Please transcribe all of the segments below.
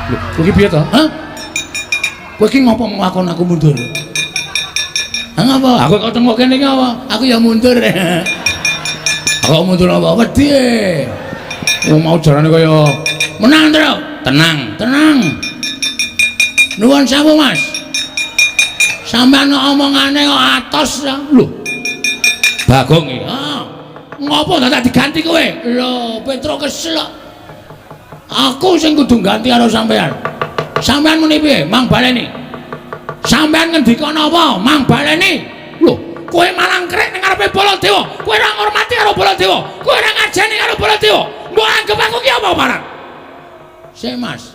Lho, kowe iki piye to? Hah? Kowe iki ngopo nglakon aku mundur? Hah ngapa? Aku kok tengok kene iki apa? Aku ya mundur. Aku mundur apa? Wedi. Wong mau jarane kaya menang, Tru. Tenang, tenang. Nuwun sewu, Mas. Sampeyan omongane kok atos ta? Lho. Bagong iki. Ah. Ngopo dadak diganti kowe? Lho, Petro kesel kok. Aku sing kudu ganti karo sampeyan. Sampeyan muni piye? Mang baleni. Sampeyan ngendika napa? Mang baleni. Lho, kowe malah ngrek ning ngarepe Baladewa. Kowe ora ngurmati karo Baladewa. Kowe ora ngajeni karo Baladewa. Mbok anggep aku ki apa barang? Sik, Mas.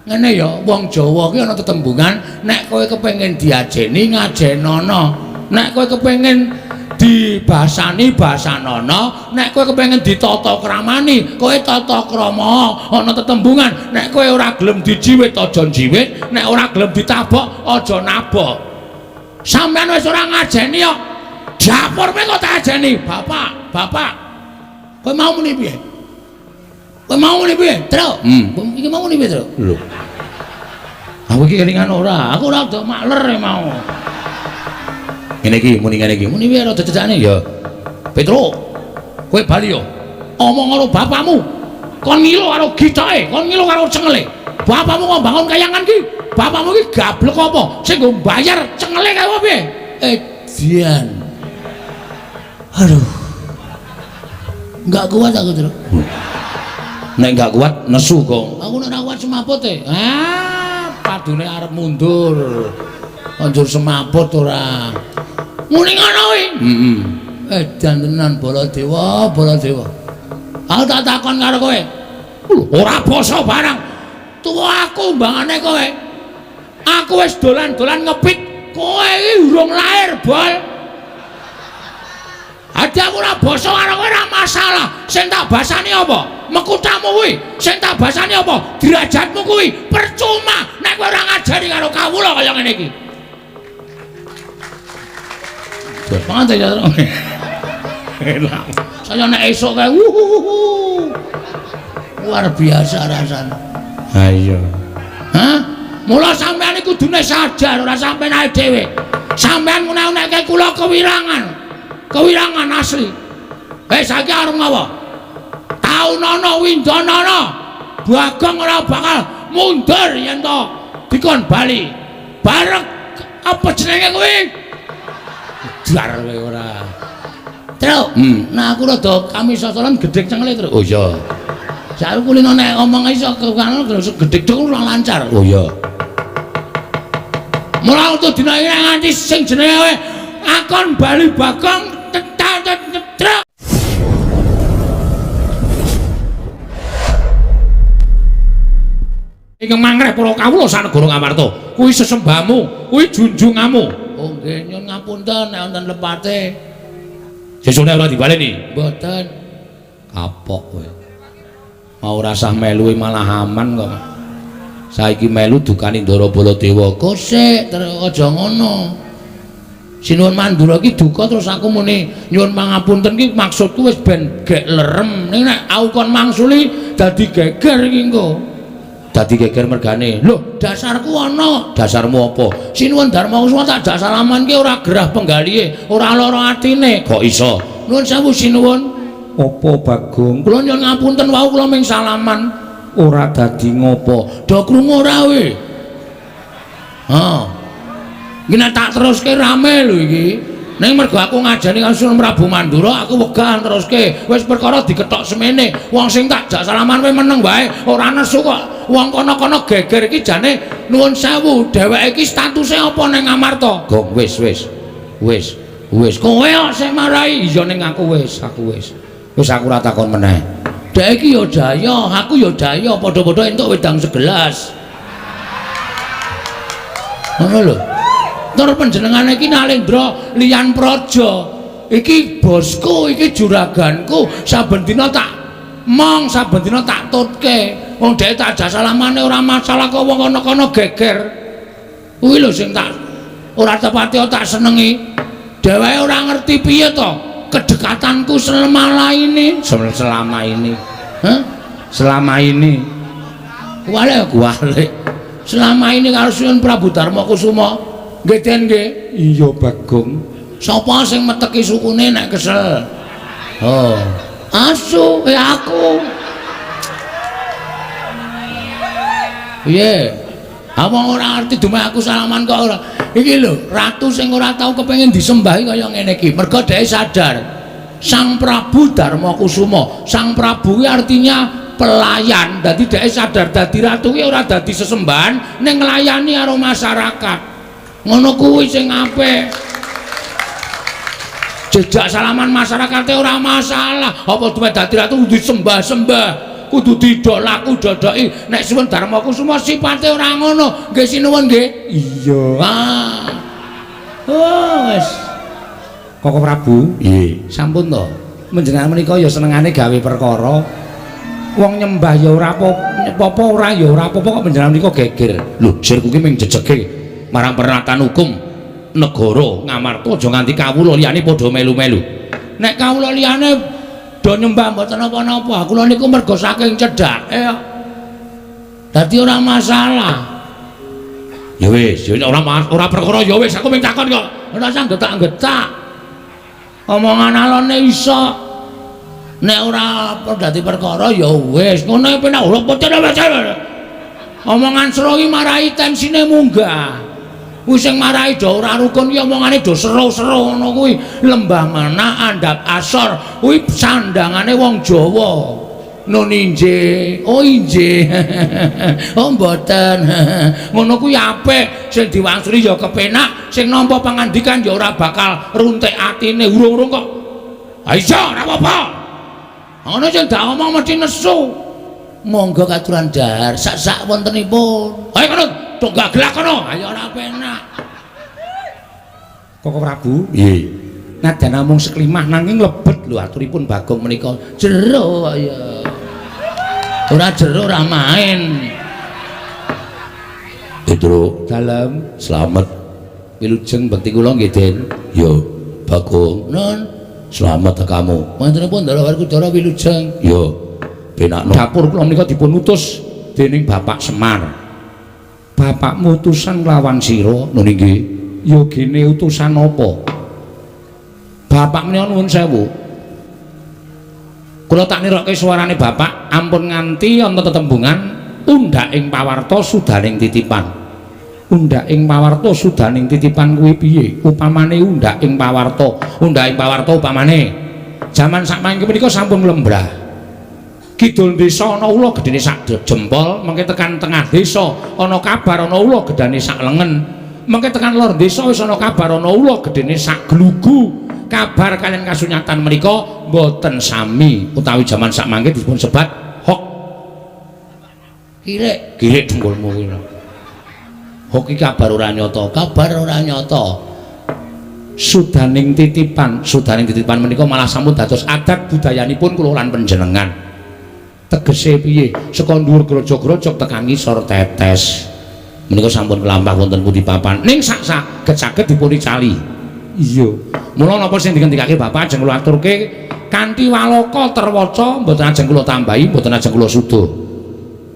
Ngene ya, wong Jawa ki ana tetembungan, nek kowe kepengin diajeni ngajenono. Nek kowe kepengin dibasani basanono, nek kowe kepengin ditata kramani, kowe tata krama. Ana tetembungan, nek kowe ora gelem dijiwit aja njiwit, nek ora gelem ditabok aja nabok. Sampeyan wis ora ngajeni kok. Dapurme kok tak ajeni, Bapak, Bapak. Kowe mau muni piye? Kowe mau muni piye, Tru? Iki mau muni piye, Tru? Lho. Aku iki kelingan ora, aku ora rada makler mau. Ngene iki muni ngene iki. Muni piye rada cecakne ya. Petro, kowe bali yo. Omong karo bapakmu. Kon ngilo karo gitoke, kon ngilo karo cengele. Bapakmu kok bangun kayangan ki? Bapakmu ki gablek apa? Sing nggo mbayar cengele kae apa piye? Edian. Aduh. Enggak kuat aku, Tru. Nek enggak kuat nesu kok. Aku nek ora kuat semaput e. Ah, padune arep mundur. Anjur semaput ora. Muni ngono kuwi. Heeh. Edan tenan Baladewa, Baladewa. Aku tak takon karo kowe. Lho, ora basa barang. Tuwa aku mbangane kowe. Aku wis dolan-dolan ngepit, kowe iki urung lahir, Bol. Adi aku ora basa karo kowe ora masalah. Sing tak basani apa? Mekutamu kuwi. Sing tak basani apa? Derajatmu kuwi. Percuma nek kowe ora ngajari karo kawula kaya ngene iki. Pantes ya. Enak. Saya nek esuk kae wuhuhuhu. Luar biasa rasane. Ha iya. Hah? Mula sampeyan iki kudune sajar ora sampeyan ae dhewe. Sampeyan ngunek-unekke kula kewirangan. Kewirangan asli. Saiki arep ngapa? Taunana windanana. Bagong ora bakal mundur yen to dikon bali. Bareng apa jenenge kuwi? Jar kowe ora. Tru. Nah aku rada kamisasaran gedhek cengele, Tru. Oh iya. Saiki kulino nek omong iso karo gedhek cengel ora lancar. Oh iya. Mula untuk dina iki nganti sing jenenge akon bali Bagong tetruk. Ingkang mangreh para kawula sanegara Ngamarta, kuwi sesembahmu, kuwi junjunganmu. Oh nggih, nyuwun ngapunten nek wonten lepate. Sesune ora dibaleni? Mboten. Kapok kowe. Mau rasah melu malah aman kok. Saiki melu dukani Ndara Baladewa. Kosek terus aja ngono. Sinuwun Mandura iki duka terus aku muni nyuwun pangapunten iki maksudku wis ben gek lerem. Ning nek aku kon mangsuli dadi geger iki engko. Dadi geger mergane. Lho, dasarku ana. Dasarmu apa? Sinuwun Darma Kusuma tak jak salaman ki ora gerah penggalihe, ora lara atine. Kok iso? Nuwun sewu sinuwun. Apa Bagong? Kula nyuwun ngapunten wau kula ming salaman. Ora dadi ngopo. Do krungu ora kowe? Ha. Iki nek tak teruske rame lho iki. Ning mergo aku ngajeni karo Sunan Prabu Mandura, aku wegah teruske. Wis perkara dikethok semene. Wong sing tak jak salaman kowe meneng wae, ora nesu kok. Wong kono-kono geger iki jane nuwun sewu, dheweke iki statuse apa ning Ngamarta? Gong wis wis. Wis. Wis kowe kok sing marai. Iya ning aku wis, aku wis. Wis aku ora takon meneh. Dhek iki ya jaya, aku ya jaya, padha-padha entuk wedang segelas. Ngono lho. Tur panjenengane iki Nalendra liyan praja. Iki bosku, iki juraganku, saben dina tak mong, saben dina tak tutke. Wong dhek tak jak salamane ora masalah kok wong kono-kono geger. Kuwi lho sing tak ora tepati tak senengi. Dheweke ora ngerti piye to kedekatanku selama ini. Selama ini. Hah? Selama ini. Kuwalik kuwalik. Selama ini karo Sunan Prabu Darma Kusuma. Nggih Den nggih. Iya Bagong. Sapa sing meteki sukune nek kesel? Oh. Asu, ya aku. Piye? Wong ora ngerti dumeh aku salaman kok ora. Iki lho, ratu sing ora tau kepengin disembahi kaya ngene iki. Mergo dhek sadar Sang Prabu Darma Kusuma. Sang Prabu kuwi artinya pelayan. Dadi dhek sadar dadi ratu kuwi ora dadi sesembahan ning nglayani karo masyarakat. Ngono kuwi sing apik. Jejak salaman masyarakate ora masalah. Apa duwe dadi ratu kudu disembah-sembah. Kudu didolaku dodoki. Nek Sunan Darma Kusuma sipate ora ngono. Nggih sinuwun nggih. Iya. Ah. Oh, wis. Koko Prabu, Nggih. Sampun to. Panjenengan menika ya senengane gawe perkara. Wong nyembah ya ora apa-apa, ora ya ora apa-apa kok panjenengan menika geger. Lho, sirku ki mung jejege marang pernatan hukum negara Ngamarta aja nganti kawula liyane padha melu-melu. Nek kawula liyane do nyembah mboten napa-napa, kula niku mergo saking cedhake kok. Dadi ora masalah. Ya wis, ya ora ora perkara ya wis aku mung takon kok. Ora usah getak-getak. Omongan alone iso. Nek ora dadi perkara ya wis, ngono penak ora pecah. Omongan seru iki marai tensine munggah. Kuwi sing marai do ora rukun ki omongane do seru-seru ngono kuwi. Lembah mana andhap asor kuwi sandangane wong Jawa. Nun injih, oh injih. Oh mboten. Ngono kuwi apik, sing diwangsuli ya kepenak, sing nampa pangandikan ya ora bakal runtik atine urung-urung kok. Ha iya ora apa-apa. Ngono sing dak omong mesti nesu. Monggo katuran dahar sak-sak wontenipun. Ayo kono, tok gaglak kono. Ayo ora penak. Koko Prabu, Nggih. Nadyan namung seklimah nanging lebet lho aturipun Bagong menika. Jero ya. Ora jero ora main. Petro, Dalem slamet. Wilujeng bekti kula nggih, Den. Yo, Bagong. Nun, Slamet kamu. Wontenipun Ndara Werkudara wilujeng. Yo, penakno. Dapur kula menika dipun utus dening Bapak Semar. Bapakmu utusan nglawan sira. Nun inggih. Ya gene utusan apa? Bapak menika nuwun sewu. Kula tak nirokke suarane bapak, ampun nganti ana tetembungan undhak ing pawarta sudaning titipan. Undhak ing pawarta sudaning titipan kuwi piye? Upamane undhak ing pawarta, undhak ing pawarta upamane jaman sakmangke menika sampun lembrah. Kidul desa ana ula gedene sak jempol, mengke tekan tengah desa ana kabar ana ula gedane sak lengen. Mengke tekan lor desa wis ana kabar ana ula gedene sak glugu. Kabar kalian kasunyatan menika mboten sami utawi jaman sakmangke dipun sebat hok. Kirik, kirik dengkulmu kuwi. Hok iki kabar ora nyata, kabar ora nyata. Sudaning titipan, sudaning titipan menika malah sampun dados adat budayanipun kula lan panjenengan. Tegese piye? Saka dhuwur grojog-grojog tekan ngisor tetes. Menika sampun kelampah wonten pundi papan. Ning sak-saged-saged dipunicali. Iya. Mula napa sing dingendikake bapak ajeng kula aturke kanthi waloka terwaca mboten ajeng kula tambahi, mboten ajeng kula suda.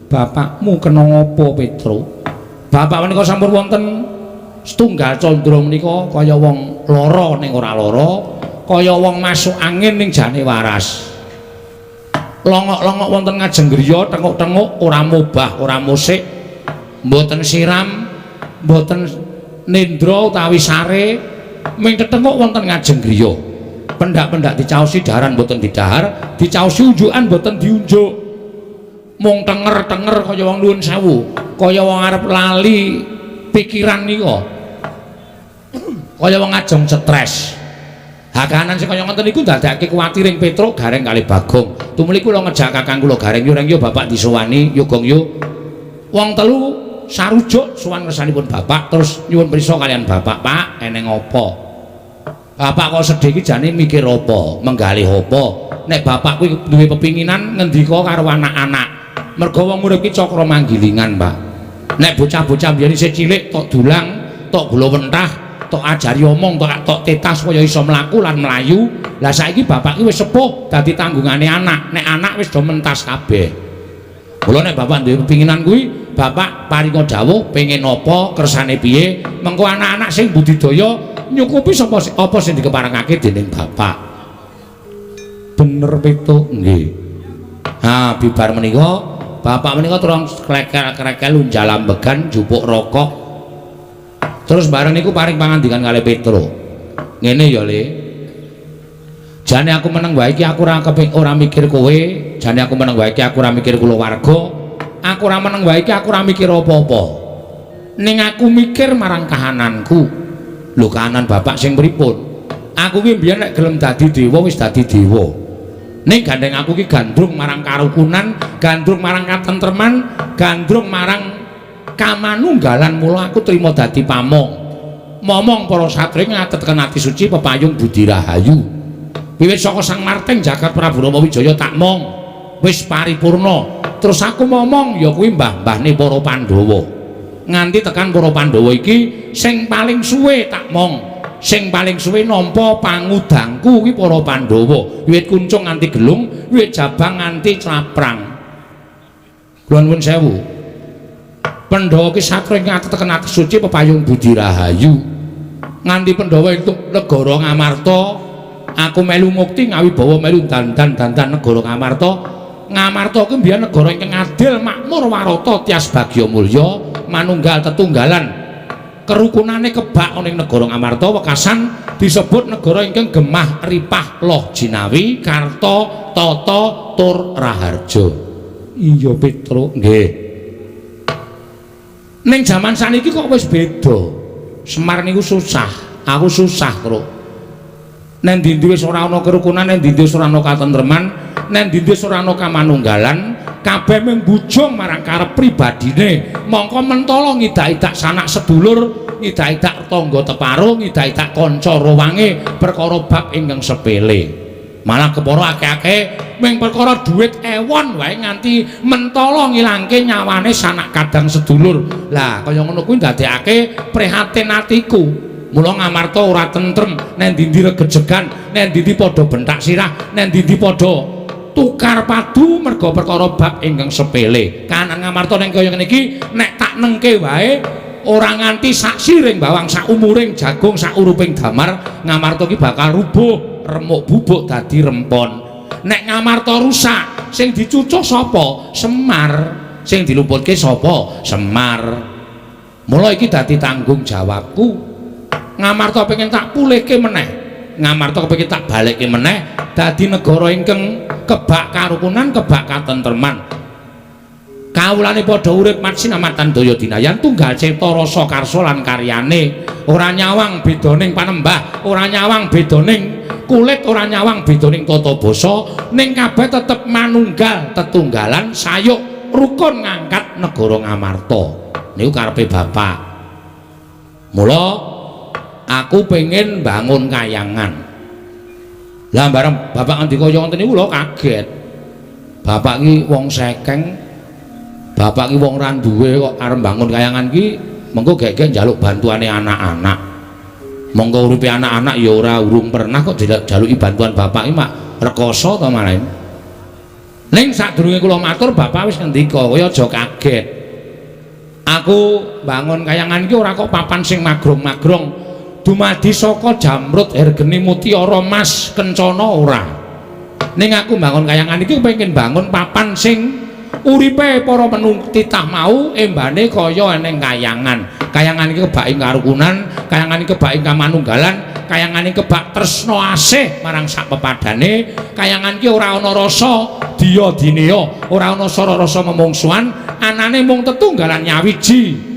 Bapakmu kena ngapa, Petro? Bapak menika sampun wonten setunggal candra menika kaya wong lara ning ora lara, kaya wong masuk angin ning jane waras. Longok-longok wonten ngajeng griya, tenguk-tenguk ora mobah, ora musik, mboten siram, mboten nendra utawi sare, ming tetenguk wonten ngajeng griya. Pendak-pendak dicaosi daharan mboten didahar, dicaosi unjukan mboten diunjuk. Mung tenger-tenger kaya wong nuwun sewu, kaya wong arep lali pikiran nika. Kaya wong ajeng stres. Hakanan sing kaya ngoten niku ndadekake kuwatir ing Petruk Gareng kalih Bagong. Tumuli kula ngejak kakang kula Gareng, yo reng yo bapak disowani, yo gong yo. Wong telu sarujuk sowan ngersanipun bapak terus nyuwun prisa kalian bapak, Pak, eneng apa? Bapak kok sedih iki jane mikir apa, menggalih apa? Nek bapak kuwi duwe pepinginan ngendika karo anak-anak. Mergo wong urip iki cakra manggilingan, Pak. Nek bocah-bocah biyen isih cilik tok dulang, tok gula wentah, tok ajari omong, tok tetas kaya iso mlaku lan mlayu. Lah saiki bapak iki wis sepuh dadi tanggungane anak. Nek anak wis do mentas kabeh. Mula nek bapak duwe pepinginan kuwi, bapak paringa dawuh pengen apa, kersane piye, mengko anak-anak sing budidaya nyukupi sapa apa sing dikeparengake dening bapak. Bener Petuk? Nggih. Ha, bibar menika bapak menika terus klekel-klekel unjal ambegan jupuk rokok. Terus bareng niku paring pangandikan kalih Petruk. Ngene ya, Le. Jane aku meneng wae iki aku ora keping ora mikir kowe, jane aku meneng wae iki aku ora mikir kulawarga, aku ora meneng wae iki aku ora mikir apa-apa. Ning aku mikir marang kahananku. Lho, kahanan bapak sing pripun? Aku ki mbiyen nek gelem dadi dewa wis dadi dewa. Ning gandeng aku ki gandrung marang karukunan, gandrung marang katentreman, gandrung marang kamanunggalan, mula aku trima dadi pamong. Momong para satria ngatetken ati suci pepayung budi rahayu. Wiwit saka Sang Marting jagat Prabu Rama Wijaya tak mong wis paripurna. Terus aku momong ya kuwi mbah-mbahne para Pandhawa. Nganti tekan para Pandhawa iki sing paling suwe tak mong, sing paling suwe nampa pangudangku kuwi para Pandhawa. Wiwit kuncung nganti gelung, wiwit jabang nganti claprang. Kula nuwun sewu. Pandhawa ki satria ngatetken ati suci pepayung budi rahayu. Nganti Pandhawa entuk negara Ngamarta, aku melu mukti ngawibawa melu dandan-dandan negara Ngamarta. Ngamarta kuwi mbiyen negara ingkang adil, makmur, warata, tias bagya mulya, manunggal tetunggalan. Kerukunane kebak ana ing negara Ngamarta wekasan disebut negara ingkang gemah ripah loh jinawi karta tata tur raharja. Iya Petruk, nggih. Ning jaman saniki kok wis beda. Semar niku susah, aku susah, Truk. Neng ndi wis ora ana kerukunan, neng ndi wis ora ana katentreman, neng ndi wis ora ana kamanunggalan, kabeh mung bujung marang karep pribadine. Mongko mentala ngidak-idak sanak sedulur, ngidak-idak tangga teparo, ngidak-idak kanca rowange perkara bab ingkang sepele. Malah kepara akeh-akeh mung perkara dhuwit ewon wae nganti mentala ngilangke nyawane sanak kadang sedulur. Lah kaya ngono kuwi ndadekake prihatin atiku. Mula Ngamarta ora tentrem, neng ndi-ndi regejegan, neng ndi-ndi padha bentak sirah, neng ndi-ndi padha tukar padu merga perkara bab ingkang sepele. Kahanan Ngamarta ning kaya ngene iki nek tak nengke wae ora nganti sak siring bawang, sak umuring jagung, sak uruping damar, Ngamarta ki bakal rubuh, remuk bubuk dadi rempon. Nek Ngamarta rusak, sing dicucuh sapa? Semar. Sing diluputke sapa? Semar. Mula iki dadi tanggung jawabku. Ngamarta pengen tak pulihke meneh. Ngamarta kepengin tak balekke meneh dadi negara ingkang kebak karukunan, kebak katentreman. Kawulane padha urip matsinamatan daya dinayan tunggal cipta rasa karsa lan karyane. Ora nyawang bedaning panembah, ora nyawang bedaning kulit, ora nyawang bedaning tata basa, ning kabeh tetep manunggal tetunggalan sayuk rukun ngangkat negara Ngamarta. Niku karepe bapak. Mula aku pengen bangun kayangan. Lah bareng bapak ngendika kaya ngoten niku kula kaget. Bapak ki wong sekeng, bapak ki wong ra duwe kok arep bangun kayangan ki mengko gek-gek njaluk bantuane anak-anak. Monggo uripe anak-anak ya ora urung pernah kok jaluki bantuan bapak ki mak rekoso to malah. Ning sadurunge kula matur bapak wis ngendika, kowe aja kaget. Aku bangun kayangan ki ora kok papan sing magrong-magrong. Dumadi saka jamrut hergeni mutiara mas kencana ora. Ning aku bangun kayangan iki pengen bangun papan sing uripe para penungtitah titah mau embane kaya eneng kayangan. Kayangan iki kebak ing karukunan, kayangan iki kebak ing kamanunggalan, kayangan iki kebak tresna asih marang sak pepadane, kayangan iki ora ana rasa diya dineya, ora ana sara rasa memungsuhan, anane mung tetunggalan nyawiji.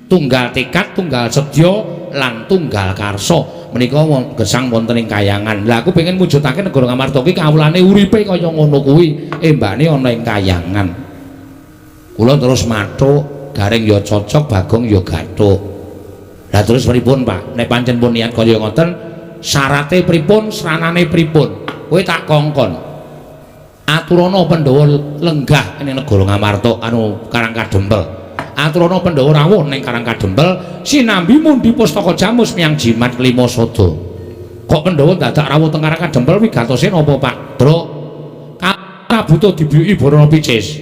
Tunggal tekad, tunggal sedya lan tunggal karsa. Menika gesang wonten ing kayangan. Lah aku pengen mujudake negara Ngamarta iki kawulane uripe kaya ngono kuwi, embane ana ing kayangan. Kula terus mathuk, Gareng ya cocok, Bagong ya gathuk. Lah terus pripun, Pak? Nek pancen pun niat kaya ngoten, syarate pripun, sranane pripun? Kowe tak kongkon. Aturana Pandhawa lenggah ning negara Ngamarta anu Karang Kadempel. Aturana Pandhawa rawuh ning Karang Kadempel sinambi mundi pustaka jamus miyang jimat klima sada. Kok Pandhawa dadak rawuh teng Karang Kadempel wigatose napa, Pak? Truk. Ora butuh dibiyuki Barana Picis.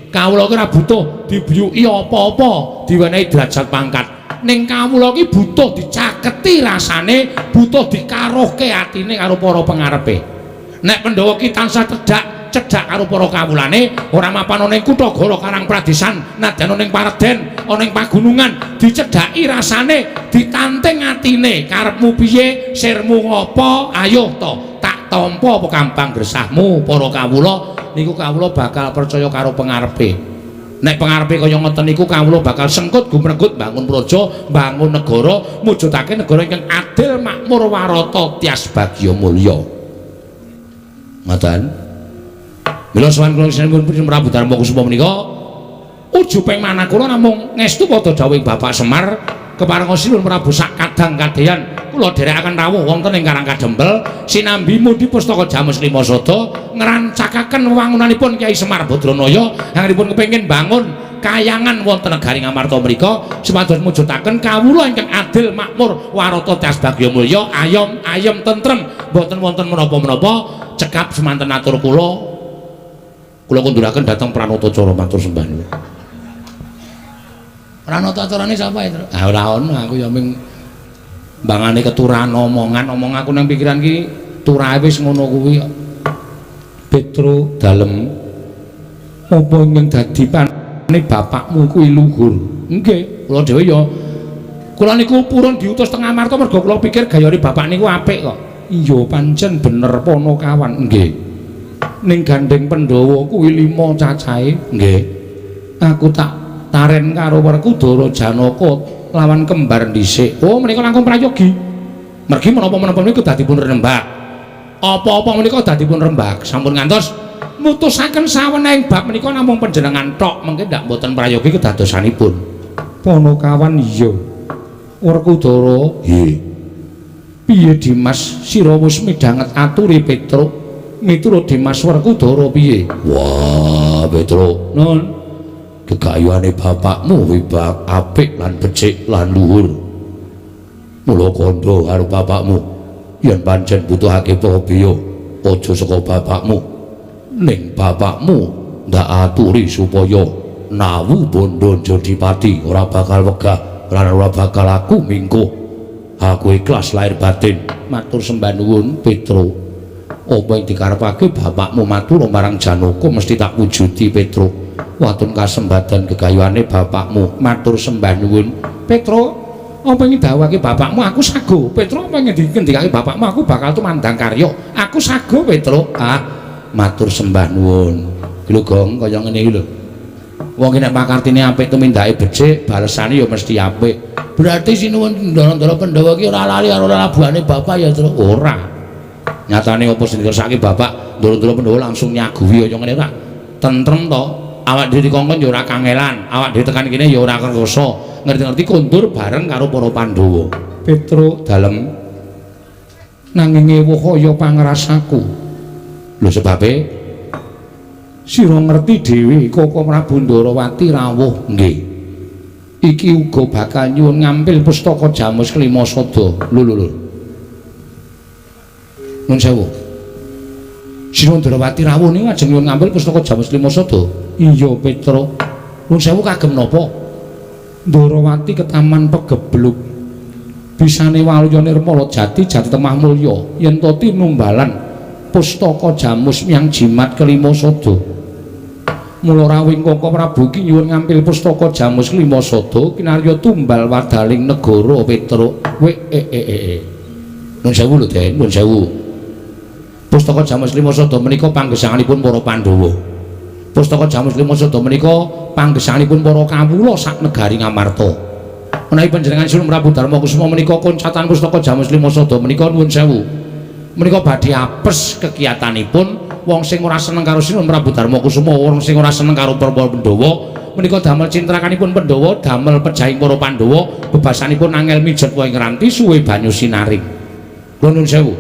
Kawula ki ora butuh dibiyuki apa-apa, diwenehi derajat pangkat. Ning kawula ki butuh dicaketi rasane, butuh dikaruhke atine karo para pengarepe. Nek Pandhawa ki tansah cedhak cedhak karo para kawulane, ora mapan ana ing kutha Goro Karang Pradesan, nadyan ana ing pareden, ana ing pagunungan, dicedhaki rasane, ditanting atine, karepmu piye, sirmu ngapa, ayo to tak tampa pekambang gresahmu para kawula. Niku kawula bakal percaya karo pengarepe. Nek pengarepe kaya ngoten niku kawula bakal sengkut gumregut bangun praja, bangun negara, mujudake negara ingkang adil, makmur, warata, tias bagya mulya. Ngoten. Mila sowan kula sinuwun Prabu Darma Kusuma menika ujuping manah kula namung ngestu padha dawuhing Bapak Semar keparenga sinuwun Prabu sak kadang kadeyan kula dherekaken rawuh wonten ing Karang Kadempel sinambi mundhi pustaka Jamus Lima Sada ngrancakaken wewangunanipun Kyai Semar Badranaya anggenipun kepengin bangun kayangan wonten negari Ngamarta mriku supados mujudaken kawula ingkang adil makmur warata tias bagya mulya ayom ayem tentrem mboten wonten menapa-menapa. Cekap semanten atur kula, kula kunduraken dhateng Pranatacara matur sembah nuwun. Pranatacarane sapa ya, Tru? Ah ora ono, aku ya ming mbangane keturahan omongan, omong aku nang pikiran ki turahe wis ngono kuwi kok. Petro dalem apa ingkang dadi pane bapakmu kuwi luhur? Nggih, kula dhewe ya kula niku purun diutus teng Amarta mergo kula pikir gayane bapak niku apik kok. Iya pancen bener Panakawan. Nggih. Ning gandeng Pandhawa kuwi 5 cacahe. Nggih. Aku tak taren karo Werkudara Janaka lawan kembar dhisik. Oh, menika langkung prayogi. Mergi menapa-menapa niku dadi pun rembak. Apa-apa menika dadi pun rembak. Sampun ngantos mutusaken sawenehing bab menika namung panjenengan tok, mengke ndak mboten prayogi kedadosanipun. Panakawan iya. Werkudara nggih. Piye Dimas sira wis midhanget aturi Petruk? Miturut Dimas Werkudara piye? Wah, Petruk, nun. Gegayuhane bapakmu wibak apik lan becik lan luhur. Mula kandha karo bapakmu yen pancen butuhake biya aja saka bapakmu. Ning bapakmu ndak aturi supaya nawu bondo Jodipati ora bakal wegah lan ora bakal aku mingkuh. Aku ikhlas lahir batin. Matur sembah nuwun Petruk. Apa yang dikarepake bapakmu matur marang Janaka mesti tak wujudi Petruk. Watun kasembadan gegayuhane bapakmu matur sembah nuwun Petruk. Apa yang didhawuhake bapakmu aku sago Petruk. Apa yang dikendikake bapakmu aku bakal tumandang karya. Aku sago Petruk. Ah matur sembah nuwun. Lho Gong kaya ngene iki lho. Wong ki nek pakartine apik tumindake becik, balesane ya mesti apik. Berarti sinuwun Ndara-ndara Pandhawa ki ora lali karo labuhane bapak ya, Truk? Ora. Nyatane apa sing dikersake bapak Ndara-ndara Pandhawa langsung nyaguhi kaya ngene ora. Tentrem to. Awak dhewe dikongkon ya ora kangelan, awak dhewe tekan kene ya ora kerasa. Ngerti-ngerti kondur bareng karo para Pandhawa. Petruk dalem nanging ewuh kaya pangrasaku. Lho sebabe sira ngerti dhewe Koko Prabu Ndarawati rawuh. Nggih. Iki uga bakal nyuwun ngampil pustaka Jamus Kelima Sada. Lho lho lho. Nuwun sewu. Sira Ndarawati rawuh niku ajeng nyuwun ngampil pustaka Jamus Kelima Sada. Iya Petruk. Nuwun sewu kagem napa? Ndarawati ketaman pegebluk. Bisane waluya nirmala jati jati temah mulya yen to tinumbalan pustaka Jamus miyang jimat Kelima Sada. Mula rawuhing Koko Prabu iki nyuwun ngampil pustaka Jamus Kelima Sada kinarya tumbal wadaling negara Petruk. We e e e. Nuwun sewu lho Den, nuwun sewu. Pustaka Jamus Kelima Sada menika panggesanganipun para Pandhawa. Pustaka Jamus Kelima Sada menika panggesanganipun para kawula sak negari Ngamarta. Menawi panjenengan Sinuwun Prabu Darma Kusuma menika koncatan pustaka Jamus Kelima Sada menika nuwun sewu. Menika badhe apes kekiyatanipun wong sing ora seneng karo Sinuwun Prabu Darma Kusuma, wong sing ora seneng karo para Pandhawa menika damel cintrakanipun Pandhawa, damel pejahing para Pandhawa, bebasanipun angel mijet wae ngranti suwe banyu sinaring. Kula nuwun sewu.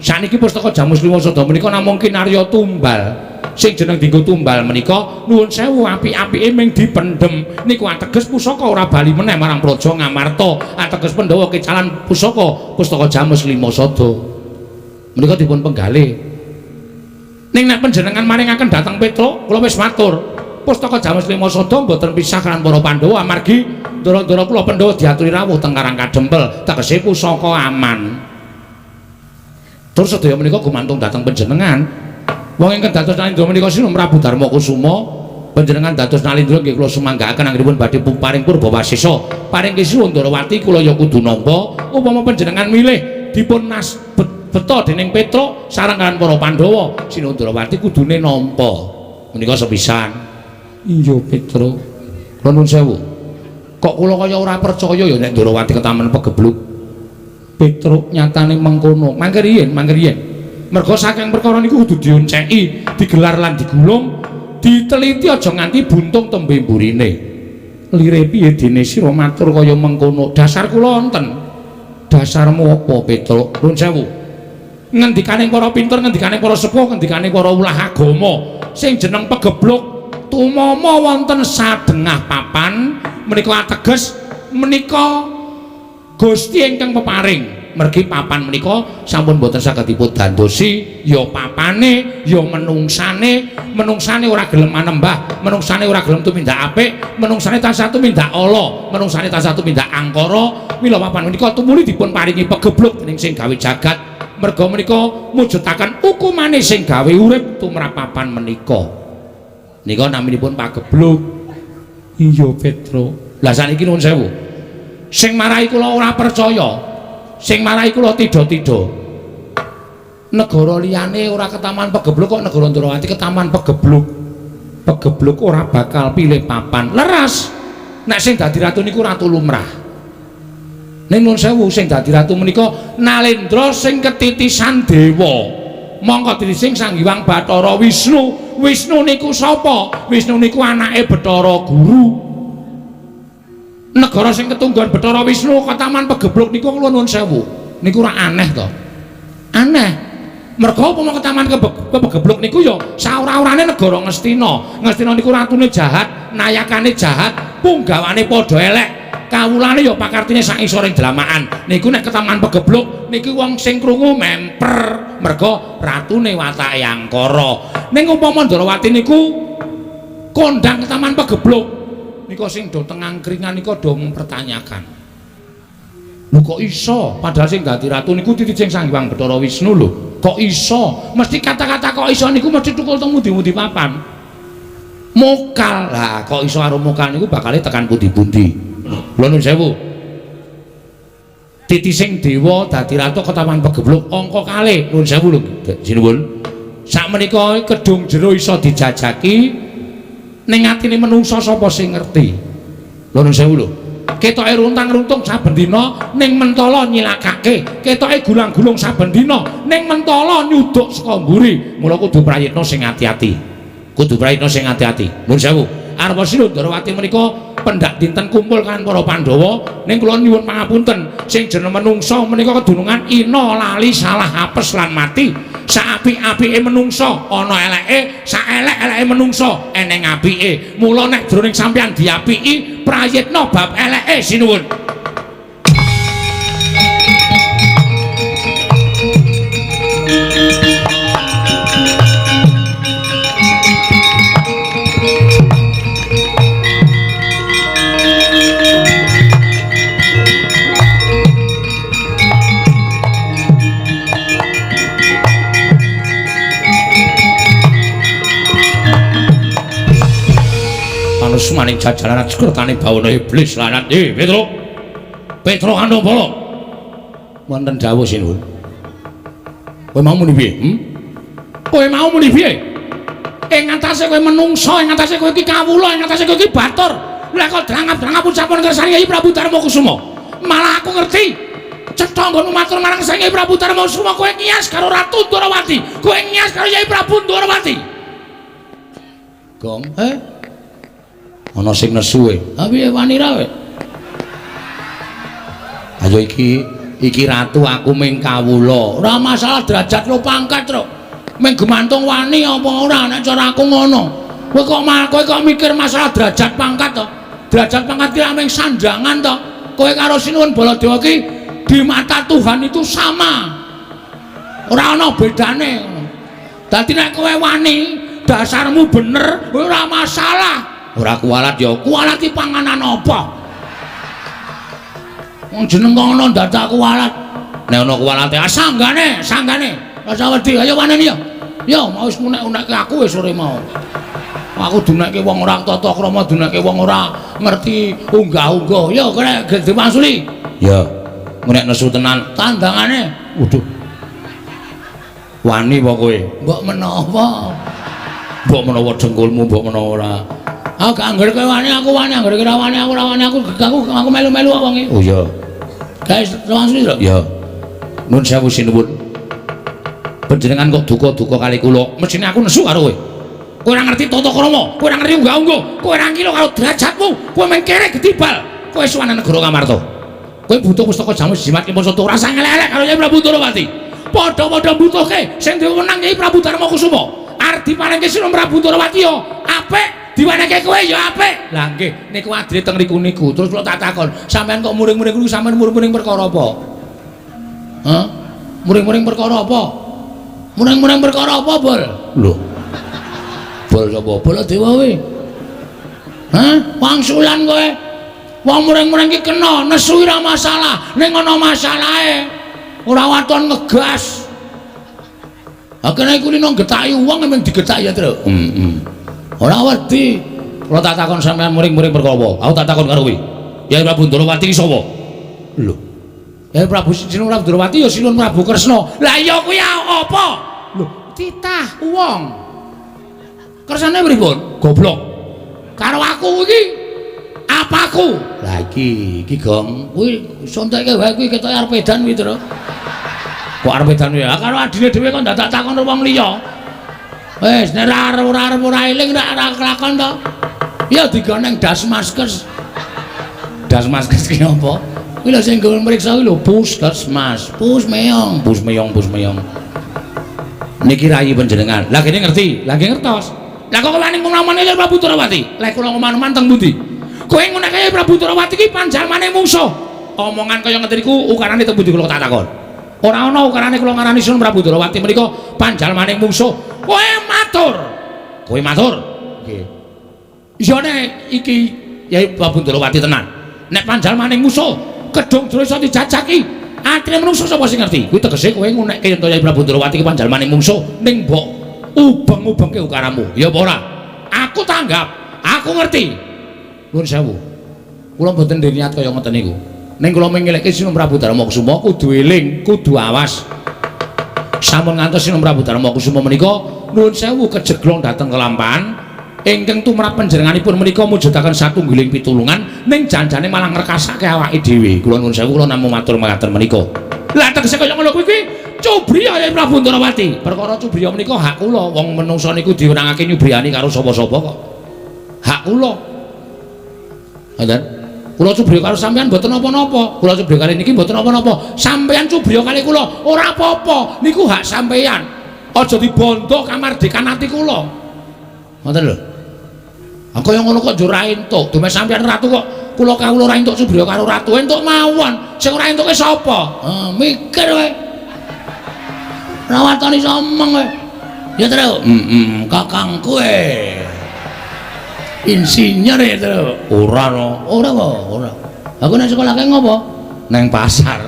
Saniki pustaka Jamus Kelima Sada menika namung kinarya tumbal. Sing jeneng dienggo tumbal menika nuwun sewu apik-apike ming dipendhem. Niku ateges pusaka ora bali meneh marang Praja Ngamarta. Ateges Pandhawa kecalan pusaka pustaka Jamus Kelima Sada. Menika dipun penggalih. Ning nek panjenengan maringaken dhateng Petruk, kula wis matur. Pustaka Jamus Lima Sada mboten pisah kan para Pandhawa amargi ndara-ndara kula Pandhawa diaturi rawuh teng Karang Kadempel, tegese pusaka aman. Terus sedaya menika gumantung dhateng panjenengan. Wong ingkang dados Nalindra menika Sinuhun Prabu Darma Kusuma, panjenengan dados Nalindra nggih kula sumanggaaken anggenipun badhe paring purbawasesa. Paring kisuwun Ndorowati kula ya kudu nampa upama panjenengan milih dipun nas beto dening Petruk sareng kaliyan para Pandhawa, Sinuhun Ndorowati kudune nampa. Menika sepisan. Iya Petruk. Kula nuwun sewu. Kok kula kaya ora percaya ya nek Ndorowati ketaman pegebluk. Petruk nyatane mengkono. Mangke riyin, mangke riyin. Merga saking perkara niku kudu dionceki, digelar lan digulung, diteliti aja nganti buntung tembe mburine. Lire piye dene sira matur kaya mengkono? Dasar kula wonten. Dasarmu apa, Petruk? Nuwun sewu. Ngendikane para pinter, ngendikane para sepuh, ngendikane para ulah agama, sing jeneng pegebluk tumama wonten sadengah papan menika ateges menika Gusti ingkang peparing. Mergi papan menika sampun boten saged dipun dandosi, ya papane, ya menungsane, menungsane ora gelem manembah, menungsane ora gelem tumindak apik, menungsane tansah tumindak ala, menungsane tansah tumindak angkara. Mila papan menika tumuli dipun paringi pegebluk dening sing gawe jagat. Merga menika mujudaken hukumane sing gawe urip tumrap papan menika. Nika naminipun pagebluk. Iya Petruk. Lah saniki nuwun sewu. Sing marai kula ora percaya, sing marai kula tidha-tidha. Negara liyane ora ketaman pegebluk kok negara Ndorowati ketaman pegebluk. Pegebluk ora bakal pilih papan. Leres. Nek sing dadi ratu niku ratu lumrah. Ning nuwun sewu sing dadi ratu menika Nalendra sing ketitisan dewa. Mongko titising Sang Hyang Bathara Wisnu. Wisnu niku sapa? Wisnu niku anake Bathara Guru. Negara sing ketunggon Bathara Wisnu ketaman pegebluk niku kula nuwun sewu. Niku ora aneh to? Aneh. Merga upama ketaman pegebluk niku ya saora-orane negara Ngastina. Ngastina niku ratune jahat, nayakane jahat, punggawane padha elek. Kawulane ya pakartine sak isoring dlamaan. Niku nek ketaman pegebluk niku wong sing krungu memper merga ratune watake angkara. Ning upama Ndorowati niku kondang ketaman pegebluk nika sing do teng angkringan nika do mempertanyakan. Lho kok iso? Padahal sing dadi ratu niku titising Sang Hyang Bathara Wisnu lho. Kok iso? Mesti kata-kata kok iso niku mesti tukul teng mundi-mundi papan. Mokal. Lah kok iso karo mokal niku bakale tekan pundi-pundi. Kula nuwun sewu. Titising dewa dadi ratu ketaman pegebluk angka kalih. Nuwun sewu lho, sinuwun. Sakmenika kedung jero iso dijajaki ning atine menungsa sapa sing ngerti. Lho nuwun sewu lho. Ketoke runtang-runtung saben dina ning mentala nyilakake, ketoke gulang-gulung saben dina ning mentala nyuduk saka mburi. Mula kudu prayitna sing ati-ati. Kudu prayitna sing ati-ati. Nuwun sewu. Arpa Sinuhun Ndorowati menika pendak dinten kumpul kan para Pandhawa ning kula nyuwun pangapunten sing jeneng menungsa menika kedunungan ina lali salah apes lan mati. Saapik-apike menungsa ana eleke, saelek-eleke menungsa eneng apike. Mula nek jroning sampeyan diapiki prayitna bab eleke sinuwun. Maning jajaran sekertane bawana iblis lanat. Petruk. Petruk Andombala. Wonten dawuh sinuwun. Kowe mau muni piye? Kowe mau muni piye? Ing ngatasé kowe menungsa, ing ngatasé kowe iki kawula, ing ngatasé kowe iki batur. Lah kok drangap-drangap ucapan kersane Kyai Prabu Darma Kusuma. Malah aku ngerti. Cetha nggonmu matur marang Sang Kyai Prabu Darma Kusuma kowe ngias karo Ratu Ndorowati. Kowe ngias karo Kyai Prabu Ndorowati. Gong, Ana sing nesu e. Ha piye wani ra kowe? Ayo iki ratu aku ming kawula. Ora masalah derajat lo pangkat, Truk. Ming gemantung wani apa ora nek cara aku ngono. Kowe kok mikir masalah derajat pangkat to? Derajat pangkat ki ming sandangan to. Kowe karo Sinuwun Baladewa ki di mata Tuhan itu sama. Ora ana bedane. Dadi nek kowe wani Dasarmu bener, ora masalah. Ora kualat ya, kualat iki panganan apa? Wong jeneng kok ngono dadak kualat. Nek ana kualate, ah sanggane, sanggane. Rasa wedi, ayo waneni ya. Ya, mau wis ngunek-unekke aku wis sore mau. Aku dunekke wong ora tata krama, dunekke wong ora ngerti unggah-ungguh. Ya, kene diwangsuli. Ya. Nek nesu tenan tandangane. Waduh. Wani apa kowe? Mbok menawa. Mbok menawa dengkulmu, mbok menawa ora. Ah, gak anggere kowe wani, aku wani, anggere kowe ora wani, aku ora wani, aku melu-melu kok wong iki. Oh iya. Guys, langsung lho. Ya. Nun sewu sinuwun. Panjenengan kok duka-duka kali kula. Mesthine aku nesu karo kowe. Kowe ora ngerti tata krama, kowe ora ngerti unggah-ungguh, kowe ora ngilo karo derajatmu, kowe mung kere gedibal. Kowe suwane negara Ngamarta. Kowe butuh pustaka jamus jimat kimpun satu ora usah ngelek-elek karo Kyai Prabu Ndorowati. Padha-padha mbutuhke sing duwe wenang Kyai Prabu Darma Kusuma. Arep diparingke Sinuwun Prabu Ndorowati ya apik, diwenehke kowe ya apik. Lah nggih, niku adile teng riku niku. Terus kula tak takon, sampean kok muring-muring niku sampean muring-muring perkara apa? Hah? Muring-muring perkara apa? Muring-muring perkara apa, Bol? Lho. Bol sapa? Baladewa kowe. Hah? Wangsulan kowe. Wong muring-muring iki kena nesu ora masalah, ning ana masalahe. Ora waton ngegas. Ha kene iku lino getaki wong emang digetaki ya, Tru. Heeh. Ora wedi. Kula tak takon sampean muring-muring perkara apa? Aku tak takon karo kowe. Kyai Prabu Ndorowati ki sapa? Lho. Kyai Prabu Sinuwun Prabu Ndorowati ya Sinuwun Prabu Kresna. Lah iya kuwi apa? Lho, titah wong. Kersane pripun? Goblok. Karo aku iki apaku? Lah iki, iki Gong. Kuwi sontekke wae kuwi ketoke arep edan kuwi, Tru. Kok arep edan kuwi? Ya karo adine dhewe kok dadak takon karo wong liya. Wis nek ora arep ora eling ora kelakon to. Ya digoneng Dasmaskes. Dasmaskes ki apa? Kuwi lho sing nggo mriksa kuwi lho Puskesmas. Pus meyong, pus meyong, pus meyong. Niki rayi panjenengan. Lah kene ngerti, lah nggih ngertos. Lah kok wani ngomongane Prabu Ndorowati? Lah kula ngomong-omong teng pundi? Kowe nguneke Prabu Ndorowati ki panjalmane mungsuh. Omongan kaya ngeten iku ukarane teng pundi kula tak takon. Ora ana ukarane kula ngarani Sun Prabu Ndorowati menika panjalmane mungsuh. Kowe matur. Kowe matur. Nggih. Iya nek iki Yai Prabu Ndorowati tenan. Nek panjalmane mungsuh, kedung jero iso dijajaki. Atine menungso sapa sing ngerti? Kuwi tegese kowe ngunekke yen to Yai Prabu Ndorowati ki panjalmane mungsuh ning mbok ubeng-ubengke ukaramu. Ya apa ora? Aku tanggap, aku ngerti. Nuwun sewu. Kula mboten ndek niat kaya ngoten niku. Ning kula mengelekke Sinuwun Prabu Darma Kusuma kudu eling, kudu awas. Sampun ngantos Sinuwun Prabu Darma Kusuma menika nuwun sewu kejeglong dhateng kelampahan ingkang tumrap panjenenganipun menika mujudaken satunggiling pitulungan ning janjane malah ngrekasake awake dhewe. Kula nuwun sewu kula namung matur mekaten menika. Lah tegese kaya ngono kuwi kuwi cubriya Yai Prabu Ndorowati. Perkara cubriya menika hak kula. Wong menungsa niku diwenangake nyubriyani karo sapa-sapa kok. Hak kula. Ngoten. Kula cubriya karo sampean mboten napa-napa. Kula cubriya kali niki mboten napa-napa. Sampean cubriya kali kula ora apa-apa. Niku hak sampean. Aja dibondo kamardikan ati kula. Ngoten lho. Ha kaya ngono kok njur ra entuk. Dume sampean ratu kok kula kawula ora entuk cubriya karo ratu. Entuk mawon. Sing ora entuke sapa? Ha mikir kowe. Ora waton iso omong kowe. Ya Tru. Heeh, kakangku e. Insinyur ya, Tru. Ora no. Ora kok, ora. Aku nek sekolah kae ngopo? Neng pasar.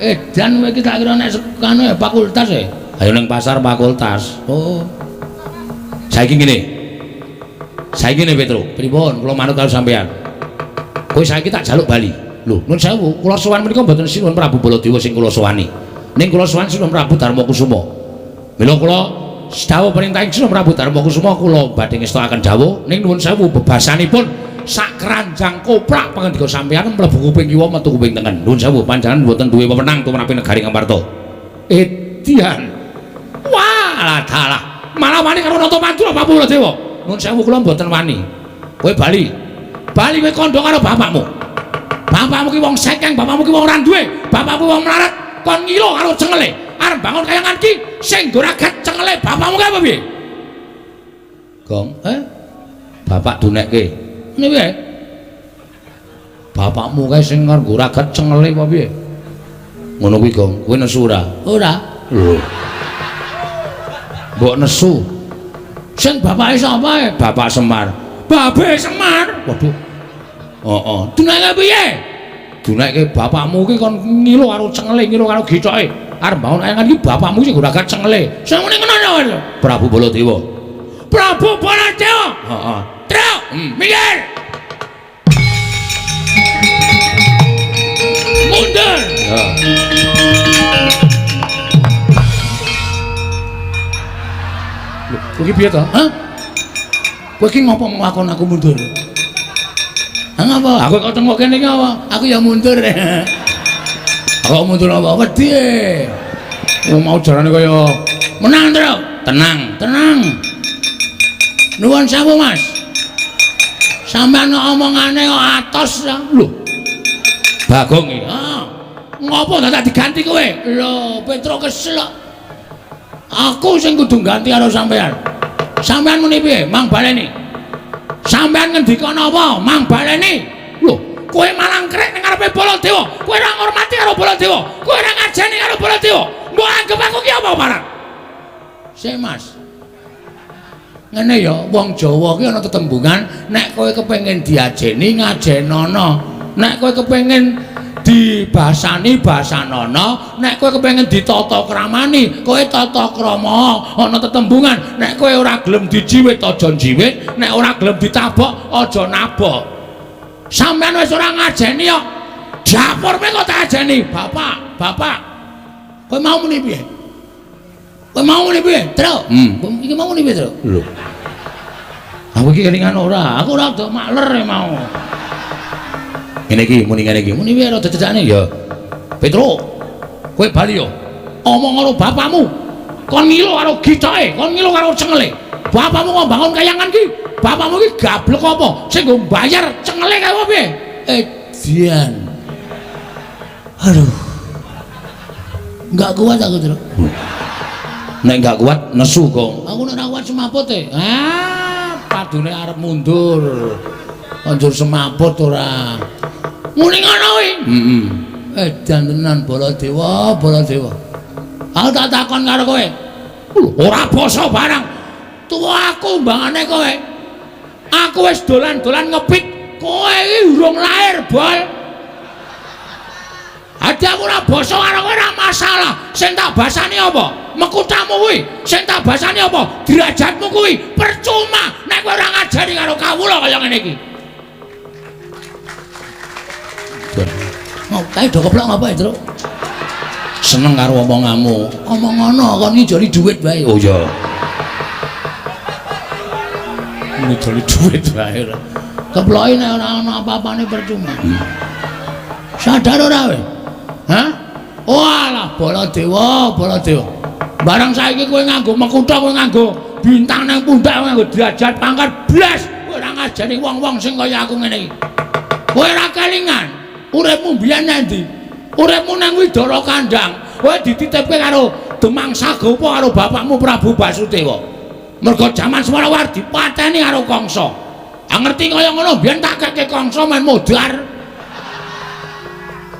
Edan kowe iki tak kira nek kanu ya fakultas e. Ayo neng pasar fakultas. Oh. Saiki ngene. Saiki ngene Petro, pripun? Kula manut karo sampean. Kowe saiki tak jaluk bali. Lho, nuwun sewu, kula sowan menika mboten Sinuwun Prabu Baladewa sing kula sowani. Ning kula sowan Sinuwun Prabu Darma Kusuma. Mila kula dawuh perintah Sinuwun Prabu Darma Kusuma kula badhe ngestokaken dawuh ning nuwun sewu bebasanipun sak keranjang koprak pangandika sampean mlebu kuping kiwa metu kuping tengen. Nuwun sewu panjenengan mboten duwe wewenang tumrap negari Ngamarta. Edian. Wah, dalah. Malah wani karo Nata Madura Prabu Baladewa. Nuwun sewu kula mboten wani. Kowe bali. Bali kowe kandha karo bapakmu. Bapakmu ki wong sekeng, bapakmu ki wong ora duwe, bapakmu wong melarat, kon ngilo karo cengele. Arep bangun kayangan ki sing nggo ragat cengele bapakmu kae apa piye? Gong, Bapak dunekke. Ngene piye? Bapakmu kae sing nggo ragat cengele apa piye? Ngono kuwi, Gong. Kowe nesu ora? Ora. Lho. Mbok nesu. Sing bapake sapa? Bapak Semar. Babe Semar. Waduh. Heeh. Duneke piye? Duneke bapakmu ki kon ngilu karo cengele, ngilu karo githoke. Arep mbangun kayangan iki bapakmu sing ora cengele. Sing muni ngono ya? Prabu Baladewa. Prabu Baladewa. Heeh. Truk, minggir. Mundur. Ya. Lho, kowe iki piye to? Hah? Kowe iki ngopo nglakon aku mundur? Hah ngapa? Aku kok tengok kene iki apa? Aku ya mundur. Aku mundur apa? Wedi. Wong mau jarane kaya menang, Truk. Tenang, tenang. Nuwun sewu, Mas. Sampeyan omongane kok atos ta? Lho. Bagong iki. Ah. Ngopo dadak diganti kowe? Lho, Petruk kesel kok. Aku sing kudu ganti karo sampeyan. Sampeyan muni piye? Mang baleni. Sampeyan ngendika napa? Mang baleni. Lho, kowe malah ngrek ning ngarepe Baladewa. Kowe ora ngurmati karo Baladewa. Kowe ora ngajeni karo Baladewa. Mbok anggep aku ki apa marang? Sik, Mas. Ngene ya, wong Jawa ki ana tetembungan, nek kowe kepengin diajeni ngajenono. Nek kowe kepengin dibasani basanono, nek kowe kepengin ditata kramani, kowe tata krama. Ana tetembungan, nek kowe ora gelem dijiwit aja njiwit, nek ora gelem ditabok aja nabok. Sampeyan wis ora ngajeni kok. Dapurme kok tak ajeni, Bapak, Bapak. Kowe mau muni piye? Kowe mau muni piye, Truk? Iki mau muni piye, Truk? Lho. Aku iki kelingan ora, aku ora do makler mau. Ngene iki muni ngene iki. Muni piye rada cecakne ya. Petruk, kowe bali yo. Omong karo bapakmu. Kon ngilo karo githoke, kon ngilo karo cengele. Bapakmu kok bangun kayangan ki? Bapakmu ki gablek apa? Sing nggo mbayar cengele kae apa piye? Edian. Aduh. Enggak kuat aku, Truk. Nek enggak kuat nesu kok. Aku nek ora kuat semaput e. Ah, padune arep mundur. Anjur semaput ora. Muni ngono kuwi. Heeh. Edan tenan Baladewa, Baladewa. Aku tak takon karo kowe. Lho, ora basa barang. Tuwa aku mbangane kowe. Aku wis dolan-dolan ngepit, kowe iki urung lahir, Bol. Adi aku ora basa karo kowe ora masalah. Sing tak basani apa? Mekutamu kuwi. Sing tak basani apa? Derajatmu kuwi. Percuma nek kowe ora ngajari karo kawula kaya ngene iki. Kae do keplok ngapa, Truk? Seneng karo omonganmu. Omong ngono kon ngijoli dhuwit wae. Oh iya. Ngijoli dhuwit wae ora. Keploke nek ora ana apa-apane percuma. Sadar ora kowe? Hah? Walah, Baladewa, Baladewa. Barang saiki kowe nganggo mekutha, kowe nganggo bintang nang pundak, kowe nganggo derajat pangkat blas, kowe ora ngajeni wong-wong sing kaya aku ngene iki. Kowe ora kelingan. Uripmu mbiyen nang ndi? Uripmu nang Widara Kandang. Kowe dititipke karo Demang Sagopa karo bapakmu Prabu Basudewa. Mergo jaman semono war dipateni karo Kangsa. Ah ngerti kaya ngono mbiyen tak keke Kangsa men modar.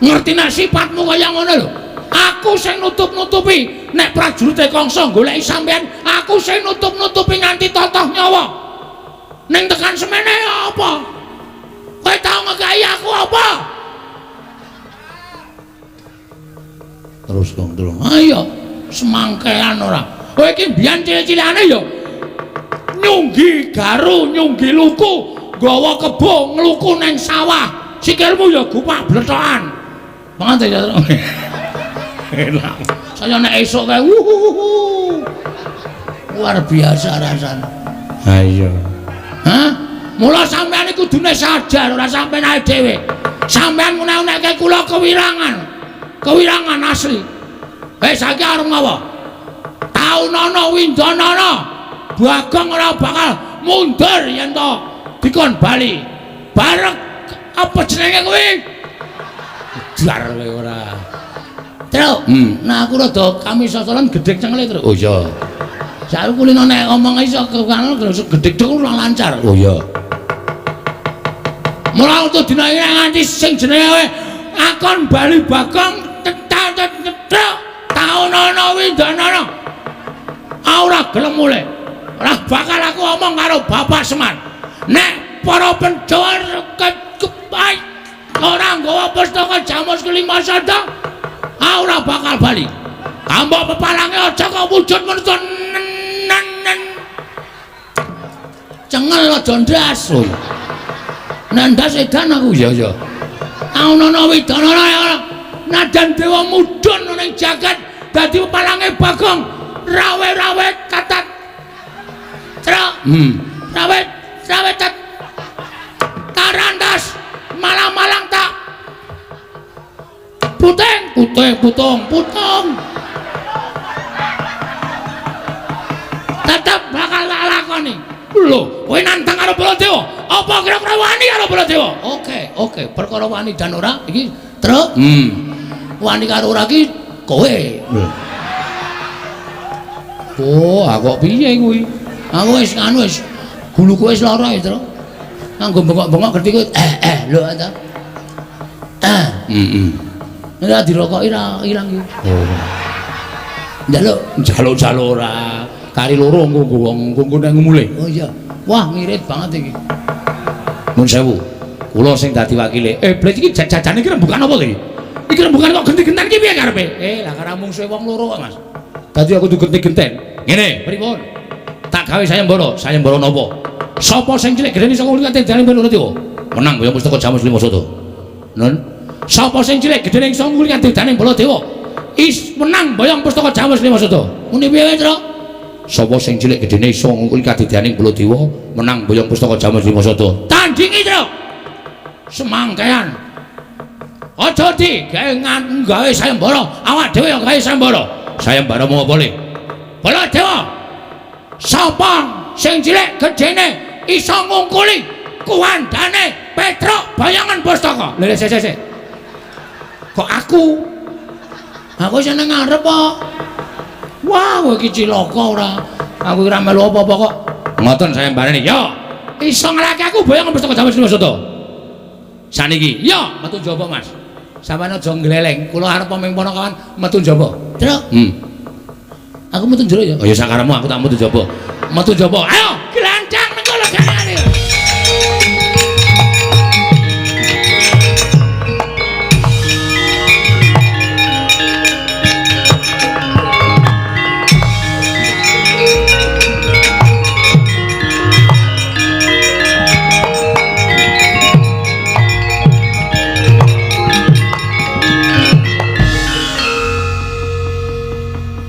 Ngerti nek sifatmu kaya ngono lho. Aku sing nutup-nutupi nek prajurite Kangsa goleki sampean, aku sing nutup-nutupi nganti totoh nyawa. Ning tekan semene apa? Kowe tau ngekai aku apa? Terus kong terus. Ayo semangkean ora. Kowe iki mbiyen cilik-cilikane ya nyunggi garu, nyunggi luku, nggawa kebo ngluku nang sawah. Sikilmu ya gupak blethokan. Mangan ya. Enak. Saya nek esuk kae wuhuhuhu. Luar biasa rasane. Ha iya. Hah? Mula sampean iku kudune sadar ora sampean ae dhewe. Sampean ngunek-unekke kula kewirangan. Kewirangan asli. Saiki arep ngapa? Taunana windanana. Bagong ora bakal mundur yen to dikon bali. Bareng apa jenenge kuwi? Jar kowe ora. Truk. Nah aku rada kamisosolan gedhek cengele, Truk. Oh iya. Saiki kulino nek ngomong iso karo gedhek tok ora lancar. Oh iya. Mula untuk dina iki nganti sing jenenge akon bali Bagong tetak taunana windanana. Ora gelem mulih. Ora bakal aku omong karo Bapak Semar. Nek para Pandhawa ora nggawa pustaka Jamus kelima sada, ora bakal bali. Ambok pepalange aja kok wujud manungsa nen. Cengel aja ndas. Nek ndas edan aku. Ya ya. Ana widana nadan dewa mudhun ning jagat dadi pepalange Bagong rawe-rawe katat. Truk. Rawe rawe tat. Tarantas malang-malang tak. Puting, puting, putung, putung. Tetep bakal tak lakoni. Lho, kowe nantang karo Baladewa. Apa kira-kira wani karo Baladewa? Oke, oke, perkara wani dan ora iki truk. Wani karo ora iki kowe. Oh, aku kok piye kuwi? Aku wis anu wis guluku wis lara ya, Truk. Nganggo bengok-bengok gerti kuwi lho ta. Nek dirokoki ra ilang iki. Oh. Njaluk, njaluk-njaluk ora. Kari loro engko nggo wong engko nek ngumule. Oh iya. Wah, ngirit banget iki. Nuwun sewu. Kula sing dadi wakile. Blet iki jajane iki rembukan apa to iki? Iki rembukan kok genti-genten iki piye karepe? Lah karo mungsuhe wong loro kok, Mas. Dadi aku kudu genti-genten. Ngene, pripun? Tak gawe sayembara, sayembara napa? Sapa sing cilik gedene saka ngliwat dalem Baladewa? Menang boyong pustaka Jamus lima sada. Nun. Sapa sing cilik gedene iso ngliwat dalem Baladewa? Is menang boyong pustaka Jamus lima sada. Muni piye, Truk? Sapa sing cilik gedene iso ngungkuli kadidaning Baladewa menang boyong pustaka Jamus lima sada. Tandingi, Truk. Semangkean. Aja di gawe gawe sayembara, awak dhewe ya gawe sayembara. Sayembara mau apa le? Baladewa. Sapa sing cilik gedene iso ngungkuli kuwandane Petruk bayangan pustaka. Lha sik sik sik. Kok aku? Aku seneng ngarep kok. Wah, kowe iki cilaka ora. Aku ora melu apa-apa kok. Ngoten sayembarane. Yo, iso nglake aku bayangan pustaka Jamus lima sada. Saniki, yo metu njaba, Mas. Sampeyan aja ngleleng. Kula arep ming ponokawan metu njaba. Truk. Aku metu njero ya. Oh ya sakarepmu aku tak metu njaba. Metu njaba. Ayo, glancang nang kono gayane.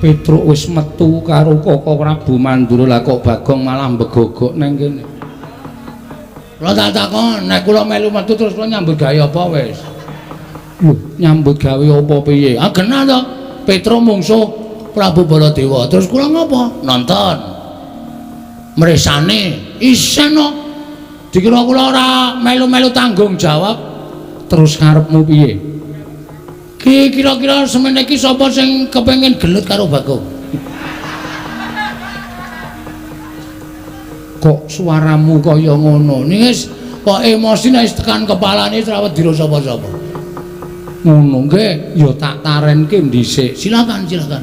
Petruk wis metu karo Koko Prabu Mandura, lah kok Bagong malah mbegogok nang kene. Kula tak takon, nek kula melu metu terus kula nyambut gawe apa wis? Lho, nyambut gawe apa piye? Ah genah to. Petruk mungsuh Prabu Baladewa. Terus kula ngopo? Nonton. Mresane isen kok. Dikira kula ora melu-melu tanggung jawab. Terus karepmu piye? Ki kira-kira semene iki sapa sing kepengin gelut karo Bagong? Kok suaramu kaya ngono? Niki wis kok emosi nek wis tekan kepalane ora wedi sapa-sapa. Ngono nggih, ya tak tarenke dhisik. Silakan, silakan.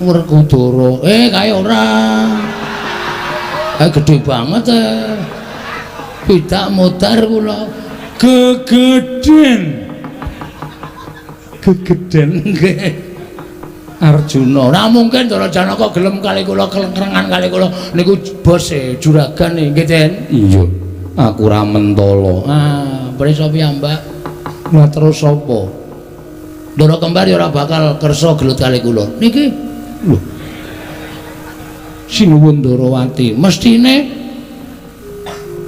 Werkudara. Kae ora. Kae gedhe banget. Pidak modar kula. Gegeden. Gegeden nggih. Arjuna. Ora mungkin Ndara Janaka gelem kali kula kelengkrengan kali kula niku bose juragan nggih, Den. Iya. Aku ora mentala. Ah, prisa piyambak. Lah terus sapa? Ndara kembar ya ora bakal kersa gelut kali kula. Niki lho. Sinuwun Ndarawati, mestine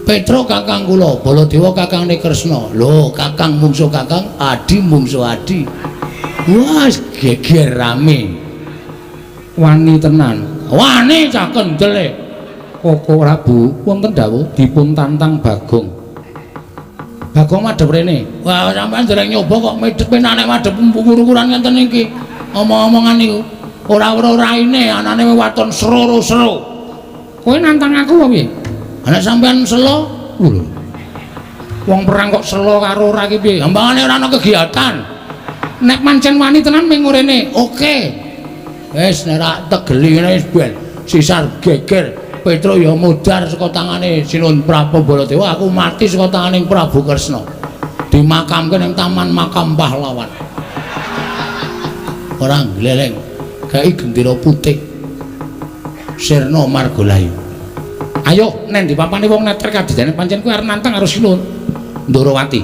Petruk kakang kula, Baladewa kakangne Kresna. Lho, kakang mungsuh kakang, adi mungsuh adi. Wah, geger rame. Wani tenan. Wani cah kendele. Koko Prabu wonten dawuh dipun tantang Bagong. Bagong madhep rene. Wah, sampean dereng nyoba kok medhep nek madhep ukur-ukuran ngenten iki. Omong-omongan niku ora weruh raine, anane waton sero-sero. Kowe nantang aku apa piye? Ana sampean selo? Lho. Wong perang kok selo karo ora iki piye? Gampangane ora ana kegiatan. Nek pancen wani tenan ming rene. Oke. Wis nek ra tegeli ngene wis ben sisar geger. Petro ya mudhar saka tangane Sinuwun Prabu Baladewa, aku mati saka tangane Prabu Kresna. Dimakamke ning Taman Makam Pahlawan. Ora gleleng, gawe gendera putih. Sirna Margalayu. Ayo neng ndi papane wong neter kadigdayan pancen kuwi arep nantang karo Sinuwun Ndorowati.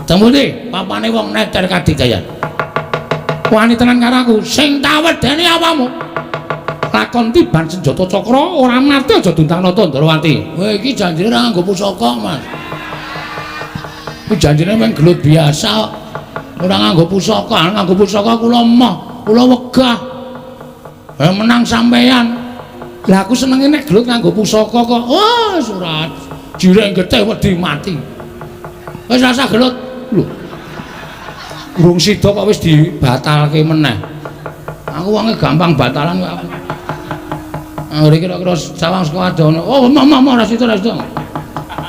Temune papane wong neter kadigdayan. Wani tenan karo aku, sing tawedeni awamu. Lakon tiban senjata cakra ora mati aja duntang-nata Ndorowati. Kowe iki janjine ora nganggo pusaka, Mas. Kuwi janjine mung gelut biasa. Ora nganggo pusaka, nganggo pusaka kula emoh, kula wegah. Menang sampeyan. Lah aku senenge nek gelut nganggo pusaka kok. Oh, surat. Jireng getih wedi mati. Wis rasa gelut. Lho. Urung sida kok wis dibatalke meneh. Aku wonge gampang batalan kok aku. Anggere kira-kira sawang saka adono. Oh, moh ora sida, ora sida.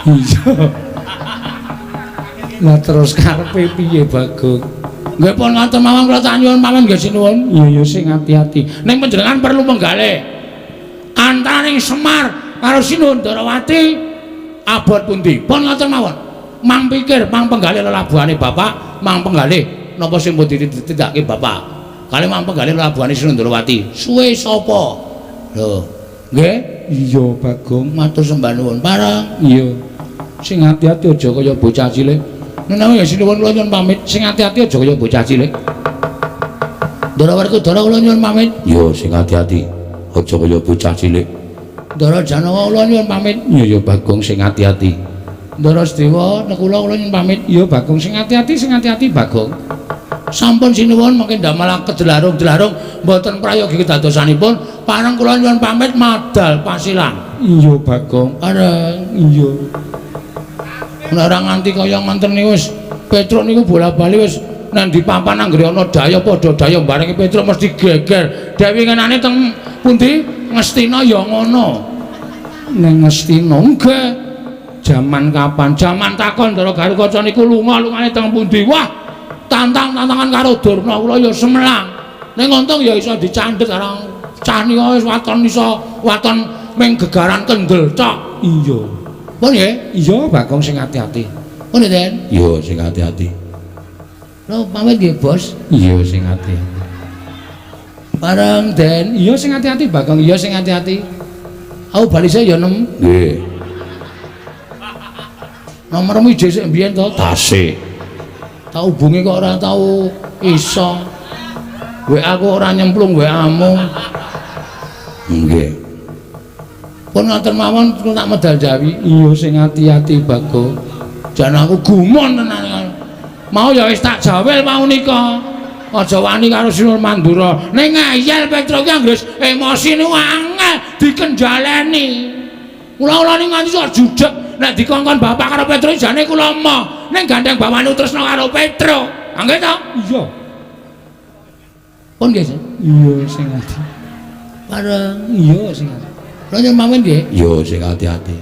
Iya. Lah terus karepe piye, Bagong? Nggih pun ngoten mawon kula tak nyuwun pamit nggih sinuwun. Iya ya sing ati-ati. Ning panjenengan perlu menggalih antaraning Semar karo Sinuwun Ndorowati abot pundi? Pun ngoten mawon. Mang pikir, mang penggalih lelabuhane bapak, mang penggalih napa sing pun ditindakake bapak. Kali mang penggalih lelabuhane Sinuwun Ndorowati. Suwe sapa? Lho, nggih? Iya, Bagong, matur sembah nuwun. Pareng. Iya. Sing ati-ati aja kaya bocah cilik. Menawi ya sinuwun kula nyuwun pamit. Sing ati-ati aja kaya bocah cilik. Ndara Werkudara kula nyuwun pamit. Iya, sing ati-ati aja kaya bocah cilik. Ndara Janawa kula nyuwun pamit. Iya ya Bagong, sing ati-ati. Ndara Sedewa nekula kula nyuwun pamit. Iya Bagong, sing ati-ati, sing ati-ati Bagong. Sampun sinuwun mangke ndamel kedelarung-delarung mboten prayogi kedadosanipun. Pareng kula nyuwun pamit madal pasilan. Iya Bagong. Pareng. Iya. Nek ora nganti kaya ngoten niku wis Petruk niku bola-bali wis nang di papan anggere ana daya padha daya barengi Petruk mesti geger. Dewi ngenane teng pundi? Ngastina ya ngono. Nang Ngastina nggih. Jaman kapan? Jaman takon Ndara Garukaca niku lunga lungane teng pundi? Wah, tantang-tantangan karo Durna kula ya semelang. Ning untung ya iso dicandhet karo cah nika wis waton iso waton ming gegaran kendel tok. Iya. Pun nggih? Iya, Bagong sing ati-ati. Pun Den? Iya, sing ati-ati. Lho, pamit nggih, Bos. Iya, sing ati-ati. Bareng Den. Iya, sing ati-ati, Bagong. Iya, sing ati-ati. Aku bali sik ya, Nem. Nggih. Nomormu ijek sik mbiyen to? Tasih. Tak hubungi kok ora tau iso. WA aku ora nyemplung WA-mu. Nggih. Pun ngoten mawon kula tak medal Jawi. Iya sing ati-ati Bagong. Jan aku gumun tenan. Mau ya wis tak jawel mau nika. Aja wani karo Sinuwun Mandura. Ning ngeyel Petruk ki anggere emosi niku angel dikenjaleni. Kula-kula niku nganti sok judeg nek dikongkon bapak karo Petruk jane kula emoh. Ning gandeng bawane tresna karo Petruk. Nggih to? Iya. Pun nggih. Iya sing ati. Bareng. Iya sing ati. Kula nyuwun pamit nggih. Iya sing ati-ati.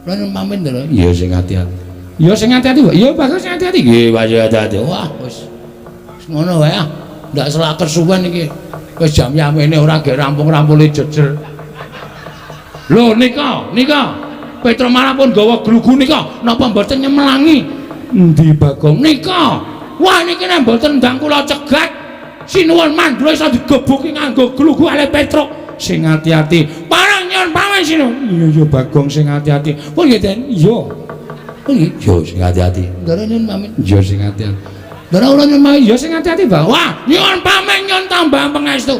Kula nyuwun pamit lho. Iya sing ati-ati. Iya sing ati-ati. Iya Bagong sing ati-ati. Nggih, Pak ati-ati. Wah, wis ngono wae ah. Ndak selak kesuwen iki. Wis jam yamene ora gek rampung-rampule jejer. Lho nika, nika. Petro malah pun gawa glugu nika. Napa mboten nyemelangi? Endi Bagong? Nika. Wah niki nek mboten ndang kula cegat, Sinuwun Mandura iso digebuki nganggo glugu ale Petruk. Sing ati-ati. Pareng nyuwun pamit Sinuwun. Iya iya Bagong sing ati-ati. Pun nggih Den. Iya. Pun nggih. Iya sing ati-ati. Ndara nyuwun pamit. Iya sing ati-ati. Ndara kula nyuwun pamit. Iya sing ati-ati Bagong. Wah, nyuwun pamit nyuwun tambah pangestu.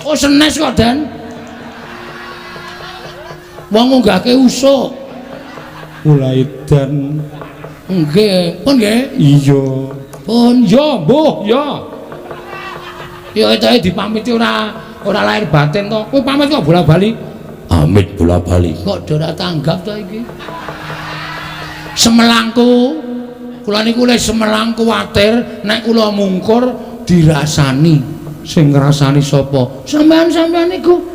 Oh senes kok Den. Wong ngunggahke usuk. Mulai dan nggih, pun nggih. Iya. Pun ya mbuh ya. Ya ketoke dipamiti ora lahir batin to. Kowe pamit kok bola-bali? Amit bola-bali. Kok ora tanggap to iki? Semelangku. Kula niku le semelang kuwatir nek kula mungkur dirasani. Sing ngrasani sapa? Sampeyan-sampeyan niku.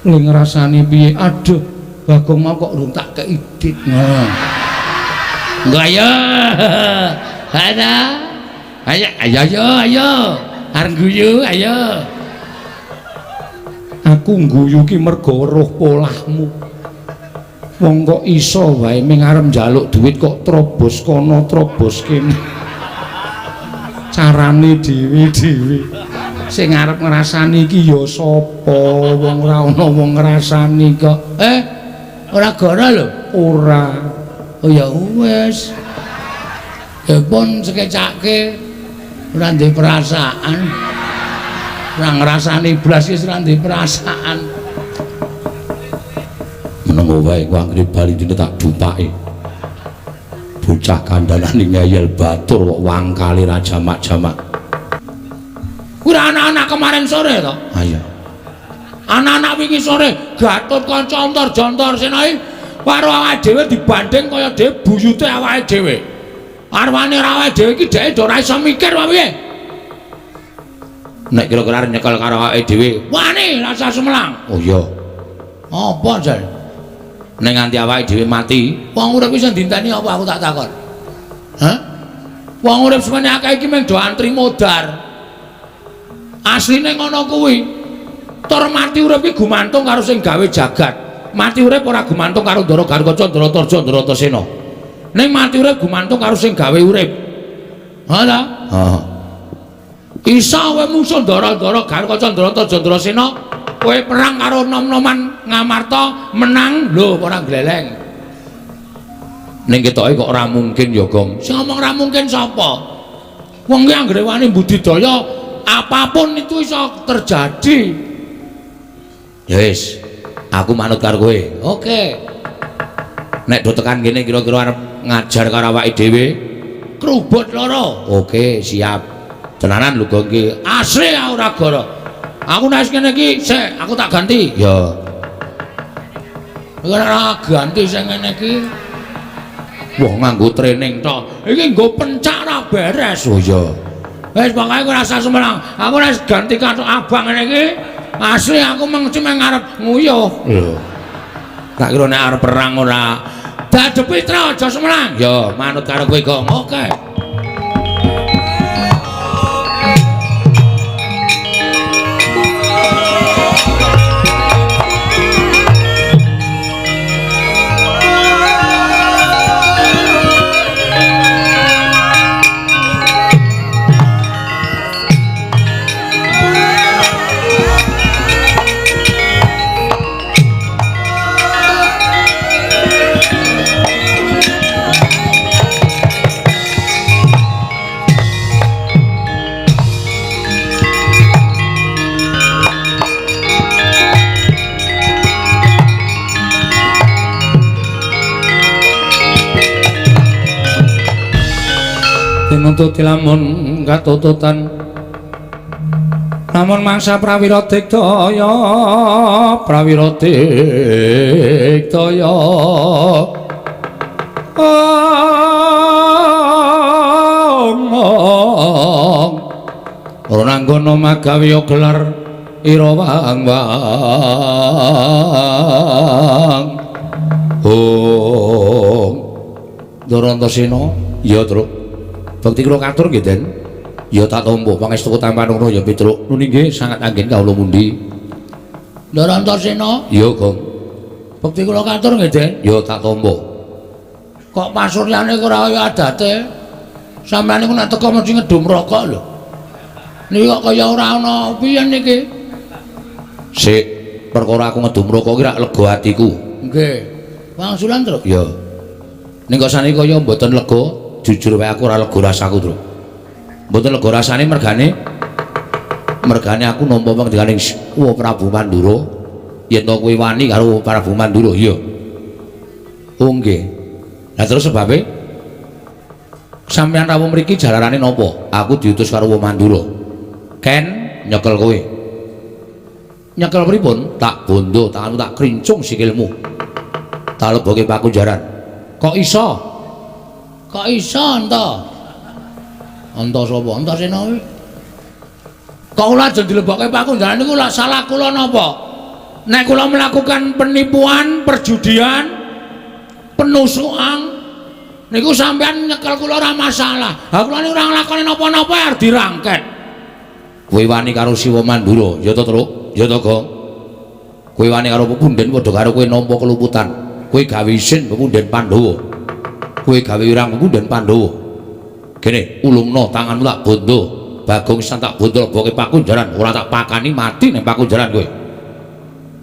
Le ngrasani piye? Aduh, Bagong mau kok urung tak kei dit. Nah. Enggak ya. Ada. Ayo ayo ayo ayo. Arep guyu ayo. Aku ngguyu ki mergo weruh polahmu. Wong kok iso wae ming arep njaluk duit kok trobos kono trobos kene. Carane dhewe-dhewe. Sing arep ngrasani iki ya sapa? Wong ora ana wong ngrasani kok. Ora gara lho. Ora. Oh ya wis. Ya pun sekecake ora ndek perasaan. Ora ngrasani blas wis ora ndek perasaan. Menengo wae ku anggere bali dene tak dupake. Bocah kandhanane ngeyel batur kok wangkale ra jamak-jamak. Kuwi anak-anak kemarin sore to? Ha iya. Anak-anak wingi sore Gatotkaca Antarjanta Sena iki karo awake dhewe dibanding kaya dhewe buyute awake dhewe. Arwane ora awake dhewe iki dheke ora iso mikir apa piye? Nek kira-kira arep nyekel karo awake dhewe, wani rasa sumelang. Oh iya. Apa jan? Nek nganti awake dhewe mati, wong urip iso dinteni apa aku tak takon? Hah? Wong urip semene akeh iki mung do antri modar. Asline ngono kuwi. Tur mati urip iki gumantung karo sing gawe jagat. Mati urip ora gumantung karo Ndara Gatotkaca, Ndara Tarja, Ndara Antasena. Ning mati urip gumantung karo sing gawe urip. Ha ta? Heeh. Isa kowe musuh Ndara-ndara Gatotkaca, Ndara Tarja, Ndara Sena, kowe perang karo nom-noman Ngamarta menang lho ora gleleng. Ning ketoke kok ora mungkin ya, Gong. Sing ngomong ora mungkin sapa? Wong ki anggere wani budidaya apapun itu iso terjadi. Ya wis, aku manut karo kowe. Oke. Nek do tekan kene kira-kira arep ngajar karo awake dhewe, krubut loro. Oke, siap. Tenanan lho Gong iki. Asli ora gara. Aku nek kene iki sik, aku tak ganti. Ya. Ora ganti sing ngene iki. Wah, nganggo training tok. Iki nggo pencak ora beres. Oh iya. Wis pokoke ora usah sumelang. Aku nek ganti kathok abang ngene iki, asli aku mengci meng arep nguyuh. Lho. Tak kira nek arep perang ora. Dadepi tra aja sumelang. Ya, manut karo kowe, Gong. Oke. Tinututi lamun katututan lamun mangsa prawira digdaya prawira digdaya ora nanggono magawe gelar ira wang wang oh Ndara Antasena ya Truk. Bekti kula katur nggih, Den. Ya tak tampa pangestu tampan ngono ya Petruk. Nuni nggih sangat anggen kawula mundi. Ndara Antasena? Ya, Gong. Bekti kula katur nggih, Den. Ya tak tampa. Kok pasuryane ora kaya adate? Sampeyan niku nek teko mesti ngedum rokok lho. Niki kok kaya ora ana piye niki? Sik, perkara aku ngedum rokok ki rak lega atiku. Nggih. Wangsulan, Truk? Ya. Ning kok saniki kaya mboten lega. Jujur wae aku ora lega rasaku, Truk. Mboten lega rasane mergane aku nampa pangdikaning Wa Prabu Mandura. Yen to kowe wani karo Prabu Mandura, iya. Oh nggih. Lah terus sebabe sampeyan rawuh mriki jalarane napa? Aku diutus karo Wa Mandura. Ken nyekel kowe. Nyekel pripun? Tak bondo, tanganmu tak krincung sikilmu. Tak leboke pakunjaran. Kok iso? Kok iso enta? Enta sapa? Antasena kuwi. Kok kula ajeng dilebokke pakunjaran niku lak salah kula napa? Nek kula melakukan penipuan, perjudian, penusukan niku sampean nyekel kula ora masalah. Ha kula niku ora nglakoni napa-napa arep dirangket. Kowe wani karo Siwa Mandura, ya to, Truk? Ya to, Gong? Kowe wani karo pepunden padha karo kowe nampa keluputan. Kowe gawe isin pepunden Pandhawa. Kowe gawe wirang pepunden Pandhawa. Kene ulungno tanganmu tak bondo. Bagong sisan tak bondo leboke pakunjaran, ora tak pakani mati ning pakunjaran kowe.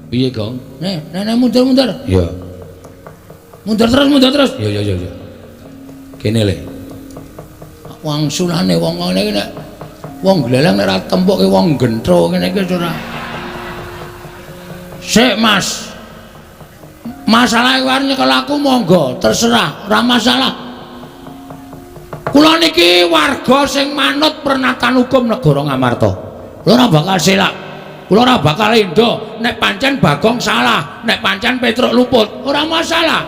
Piye, Gong? Nek, nek mundur-mundur. Iya. Mundur terus, mundur terus. Iya, iya, iya. Kene le. Wangsulane wong ngene iki nek wong gleleng nek ora tempuke wong gentro ngene iki ora. Sik, Mas. Masalah iku arep nyekel aku monggo, terserah, ora masalah. Kula niki warga sing manut pernatan hukum negara Ngamarta. Kula ora bakal selak. Kula ora bakal endo nek pancen Bagong salah, nek pancen Petruk luput, ora masalah.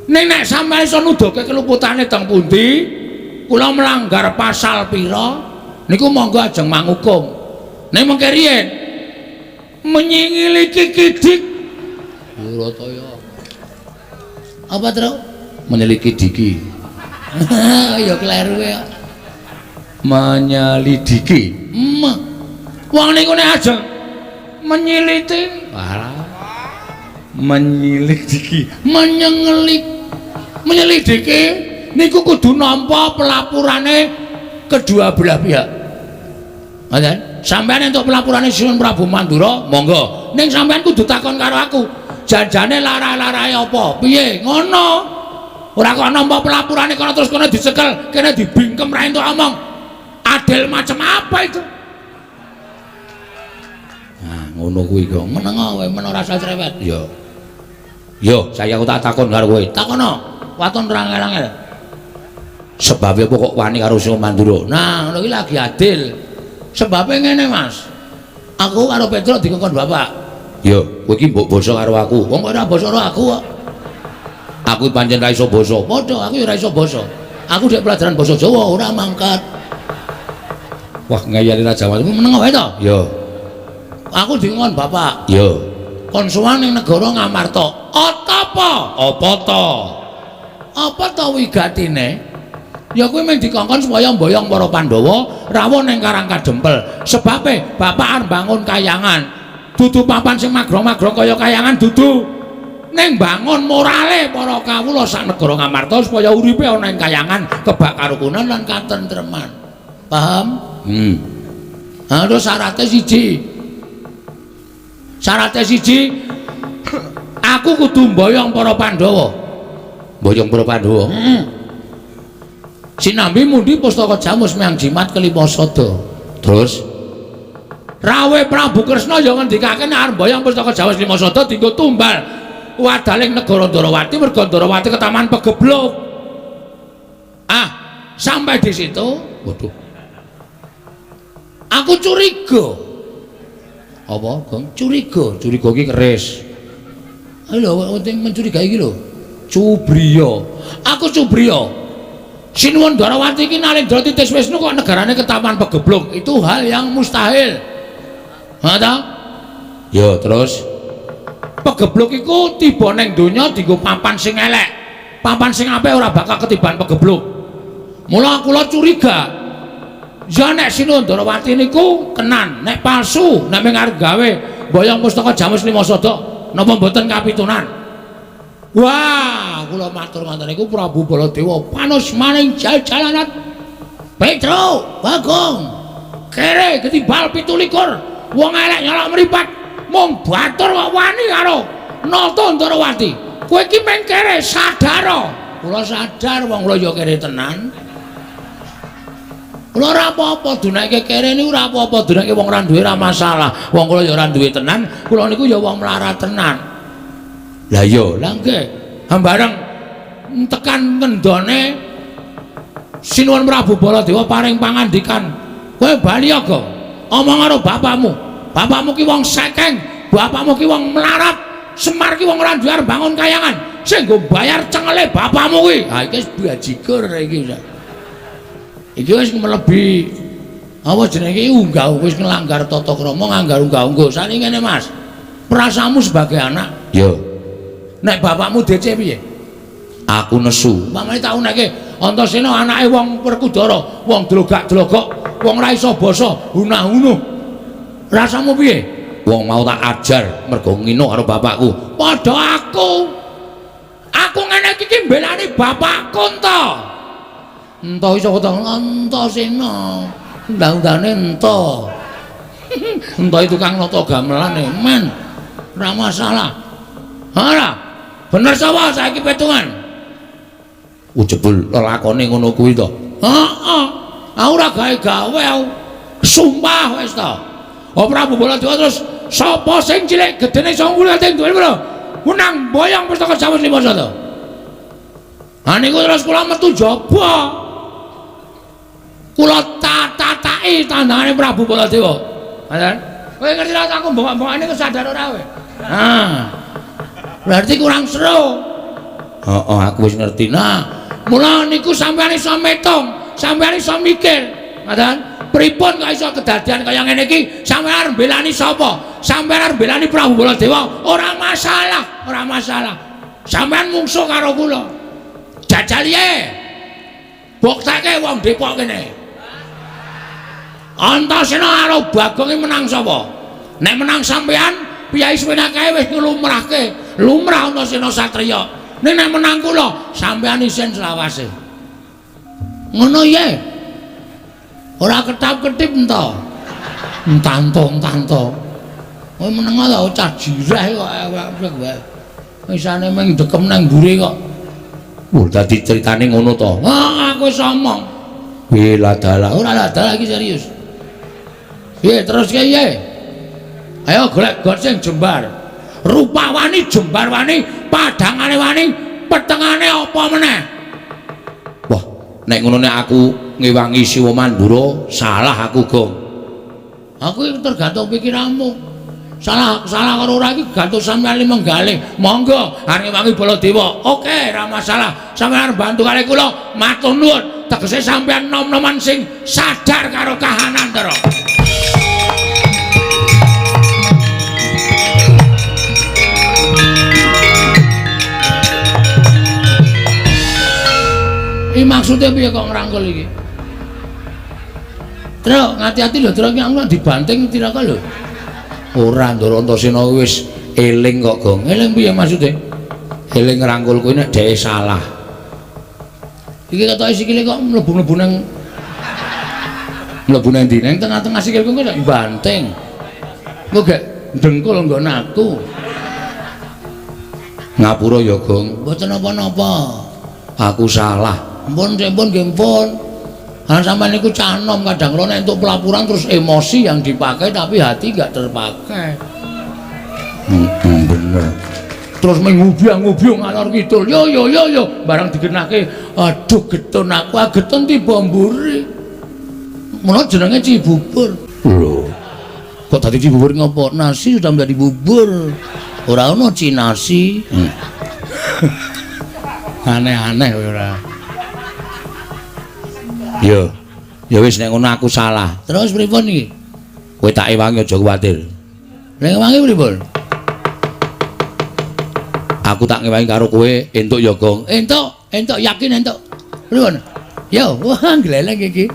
Ning nek sampeyan iso nuduhke keluputane teng pundi, kula melanggar pasal pira, niku monggo ajeng mangukum. Ning mengke riyen menyingiliki kidik Burataya. Apa, Truk? Menyeliki diki. Ya kleru ya. Menyelidiki. Wong niku nek ajeng menyiliti, walah. Menyelidiki, menyengelik, menyelidiki niku kudu nampa pelapurane kedua belah pihak. Ngoten? Sampeyan entuk pelapurane Sinuwun Prabu Mandura, monggo. Ning sampeyan kudu takon karo aku. Janjane lara-larae apa? Piye? Ngono. Ora kok nampa pelapurane kono terus kono dicekel, kene dibingkem ra entuk omong. Adil macam apa itu? Nah, ngono kuwi kok. Meneng kowe, men ora usah cerewet. Ya. Yo, saya aku tak takon karo kowe. Takono. Waton ora angel-angel. Sebabe apa kok wani karo Sinuwun Mandura? Nah, ngono iki lagi adil. Sebabe ngene, Mas. Aku karo Petruk dikongkon bapak. Yo, kowe iki mbok basa karo aku. Wong kok ora basa karo aku kok. Aku pancen ra iso basa. Padha, aku ya ora iso basa. Aku dhek pelajaran basa Jawa ora mangkat. Wah, ngeyeli Raja Wali. Meneng wae to? Yo. Aku dikongkon bapak. Yo. Kon sowan ning negara Ngamarta. Apa? Apa to? Apa to wigatine? Ya kuwi mung dikongkon supaya mboyong para Pandhawa rawuh ning Karang Kadempel. Sebabe bapak arep bangun kayangan. Dudu papan sing magrong-magrong kaya kayangan dudu. Ning bangun morale para kawula sak negara Ngamarta supaya uripe ana ing kayangan kebak karukunan lan katentreman. Paham? Ha terus syarate siji. Syarate siji aku kudu mboyong para Pandhawa. Mboyong para Pandhawa? Heeh. Sinambi mundi pustaka Jamus miang jimat kelima sada. Terus Rawe Prabu Kresna ya ngendikake nek arep mboyong pustaka Jamus lima sada dienggo tumbal wadaling negara Ndarawati merga Ndarawati ketaman pegebluk. Ah, sampai di situ, waduh. Aku curiga. Apa, Gong? Curiga, curiga iki keris. Lho, penting mencurigai iki lho. Cubriya. Aku cubriya. Sinuwun Ndarawati iki Nalendra Titis Wisnu kok negarane ketaman pegebluk. Itu hal yang mustahil. Ha ta? Ya, terus pegebluk iku tiba ning donya dienggo papan sing elek. Papan sing apik ora bakal ketiban pegebluk. Mula kula curiga. Ya nek Sinuwun Ndarawati niku tenan, nek palsu, nek mung arep gawe mboyong pustaka Jamus lima sada, napa mboten kapitunan? Wah, kula matur ngoten niku Prabu Baladewa panus maning jal-jalanan. Petro, Bagong. Kere ketimbal 27. Wong elek nyolok mripat. Mung batur kok wani karo Nata Ndarawati. Kowe iki mung kere sadar. Kula sadar wong kula ya kere tenan. Kula ora apa-apa dunake kere niku ora apa-apa, dunake wong ora duwe ora masalah. Wong kula ya ora duwe tenan, kula niku ya wong melarat tenan. Lah iya, lah nggih. Hambareng tekan ngendone Sinuwun Prabu Baladewa paring pangandikan, "Kowe bali ya, Gong. Omong karo bapakmu. Bapakmu ki wong sekeng, bapakmu ki wong melarat, Semar ki wong ora duwe arep bangun kayangan. Sing nggo bayar cengele bapakmu kuwi." Ha iki wis bajigur iki. Iki wis mlebi apa jenenge iki unggah wis nglanggar tata krama, nganggar unggah-ungguh. Sakniki ngene, Mas. Prasamu sebagai anak, yo. Nek bapakmu DC piye? Aku nesu. Mamane tak uneke Antasena anake wong Werkudara, wong dlogak-dlogok, wong ora iso basa, hunah-hunuh. Rasamu piye? Wong mau tak ajar mergo ngino karo bapakku. Padha aku. Aku ngene iki ki mbelani bapakku ento. Ento iso to Antasena. Undang-undane ento. Ento tukang nata gamelan e, men. Ora masalah. Ora. Bener sapa saiki petungan? Jebul lelakone ngono kuwi to. Heeh. Aku ora gawe-gawe aku. Sumpah wis to. Oh Prabu Baladewa terus sapa sing cilik gedene iso ngulate duwe pira? Menang boyong pustaka Jawa 5 to. Ha niku terus kula metu jaba. Kula tatataki tandangane Prabu Baladewa. Ngoten. Kowe ngerti ra aku mbongok-mbongane kesadar ora kowe? Ha. Berarti kurang seru. Heeh, aku wis ngerti. Nah, mula niku sampeyan iso metung, sampeyan iso mikir. Ngoten. Pripun kok iso kedadian kaya ngene iki? Sampeyan arep mbelani sapa? Sampeyan arep mbelani Prabu Baladewa? Ora masalah, ora masalah. Sampeyan mungsuh karo kula. Jajal ye. Bukteke wong Depok kene. Antasena karo Bagong iki menang sapa? Nek menang sampeyan, piyai semene kae wis nglumrahke. Lumrah Antasena satriya. Nek menang kula, sampeyan isin selawase. Ngono ye. Ora ketap-ketip ento. Entanto-entanto. Kowe meneng ta cah jireh kok awake wae. Isane mung dekem nang mburi kok. Wah, dadi critane ngono to. Ah, aku wis omong. Piye ladalah? Ora ladalah iki serius. Piye terus piye? Ayo golek got sing jembar. Rupa wani jembar wani, padhangane wani, petengane apa meneh? Wah, nek ngono nek aku ngewangi Siwa Mandura, salah aku, Gong. Aku iki tergantung pikiranmu. Salah salah karo ora iki gantung sampeyan menggalih. Monggo arep ngewangi Baladewa. Oke, ora masalah. Sampeyan arep bantu kali kula, matur nuwun. Tegese sampeyan nom-noman sing sadar karo kahanan, Ndara. Iki maksudnya piye kok ngrangkul iki? Truk, ngati-ati lho, Truk, iki aku dibanting tiraka lho. Ora, Ndara Antasena wis eling kok, Gong. Eling piye maksude? Eling ngrangkul kuwi nek dheke salah. Iki ketoke sikile kok mlebu-mlebu nang mlebu nang ndi? Nang tengah-tengah sikilku kok banting. Engko gek dengkul nggon aku. Ngapura ya, Gong. Mboten napa-napa. Aku salah. Ampun, ampun, nggih ampun. Lah sampean niku cah nom kadang kala nek entuk pelaporan terus emosi yang dipakai tapi hati enggak terpakai. Bener. Terus mengubyang-ngubyung ngalor kidul. Yo yo yo yo barang digenahke, aduh getun aku, ah getun tiba mburi. Mula jenenge Cibubur. Lho. Kok dadi Cibubur ngopo? Nasi sudah menjadi bubur. Ora ono cinasi. Aneh-aneh ora. Yo. Ya wis nek ngono aku salah. Terus pripun iki? Kowe tak ewangi aja kuwatir. Nek ewangi pripun? Aku tak ngewangi karo kowe entuk ya, Gong. Entuk, entuk yakin entuk. Pripun? Yo, wah gleleng iki.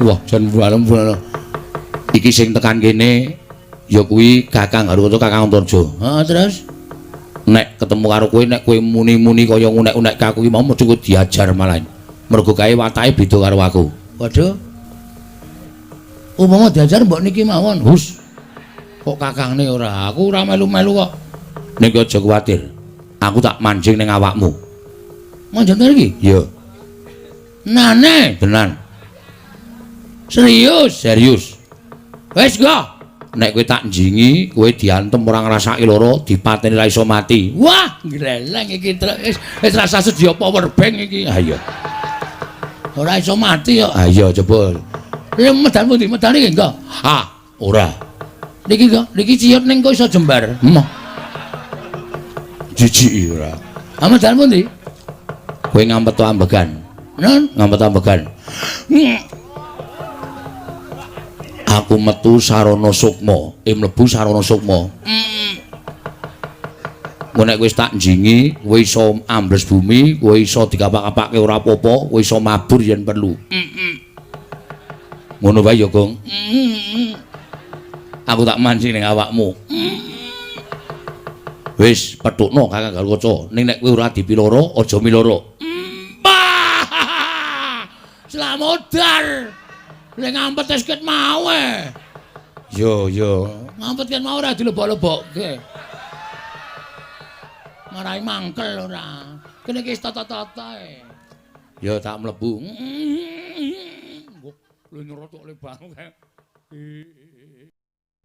Wah, jan walem-walem. Iki sing tekan kene ya kuwi Kakang Haruka Kakang Antarja. Heeh, terus nek ketemu karo kowe nek kowe muni-muni kaya ngunek-unek aku iki mau mesti kowe diajar malah. Mergo kae watake beda karo aku. Waduh. Umpama diajar mbok niki mawon. Hus. Kok kakangne ora? Aku ora melu-melu kok. Nek aja kuwatir. Aku tak manjing ning awakmu. Manjing iki? Iya. Nane, tenan. Serius, serius. Wis go. Nek kowe tak njingi, kowe diantem ora ngrasake lara, dipateni ra iso mati. Wah, gleleng iki wis wis rasa sedia power bank iki. Ha iya. Ora iso mati kok. Ha iya coba. Lha medal pundi? Medal iki engko. Ha, ora. Niki kok, niki ciyut ning kok iso jembar. Emoh. Jijiki ora. Ha medal pundi? Kowe ngampet ambegan. Nun, ngampet ambegan. Aku metu sarana sukma, mlebu sarana sukma. Engko nek wis tak njingi, kowe iso ambles bumi, kowe iso dikapak-kapake ora apa-apa, kowe iso mabur yen perlu. Ngono wae ya, Gong. Aku tak mancing ning awakmu. Wis petukno Kakang Garukaca. Ning nek kowe ora dipiloro, aja miloro. Slamodar. Lek ngampet wis ket mau e. Yo yo, ngampet ket mau ora dilebok-lebokke. Marai mangkel ora. Kene iki wis tata-tata e. Ya tak mlebu. Lho nyerocok le banget.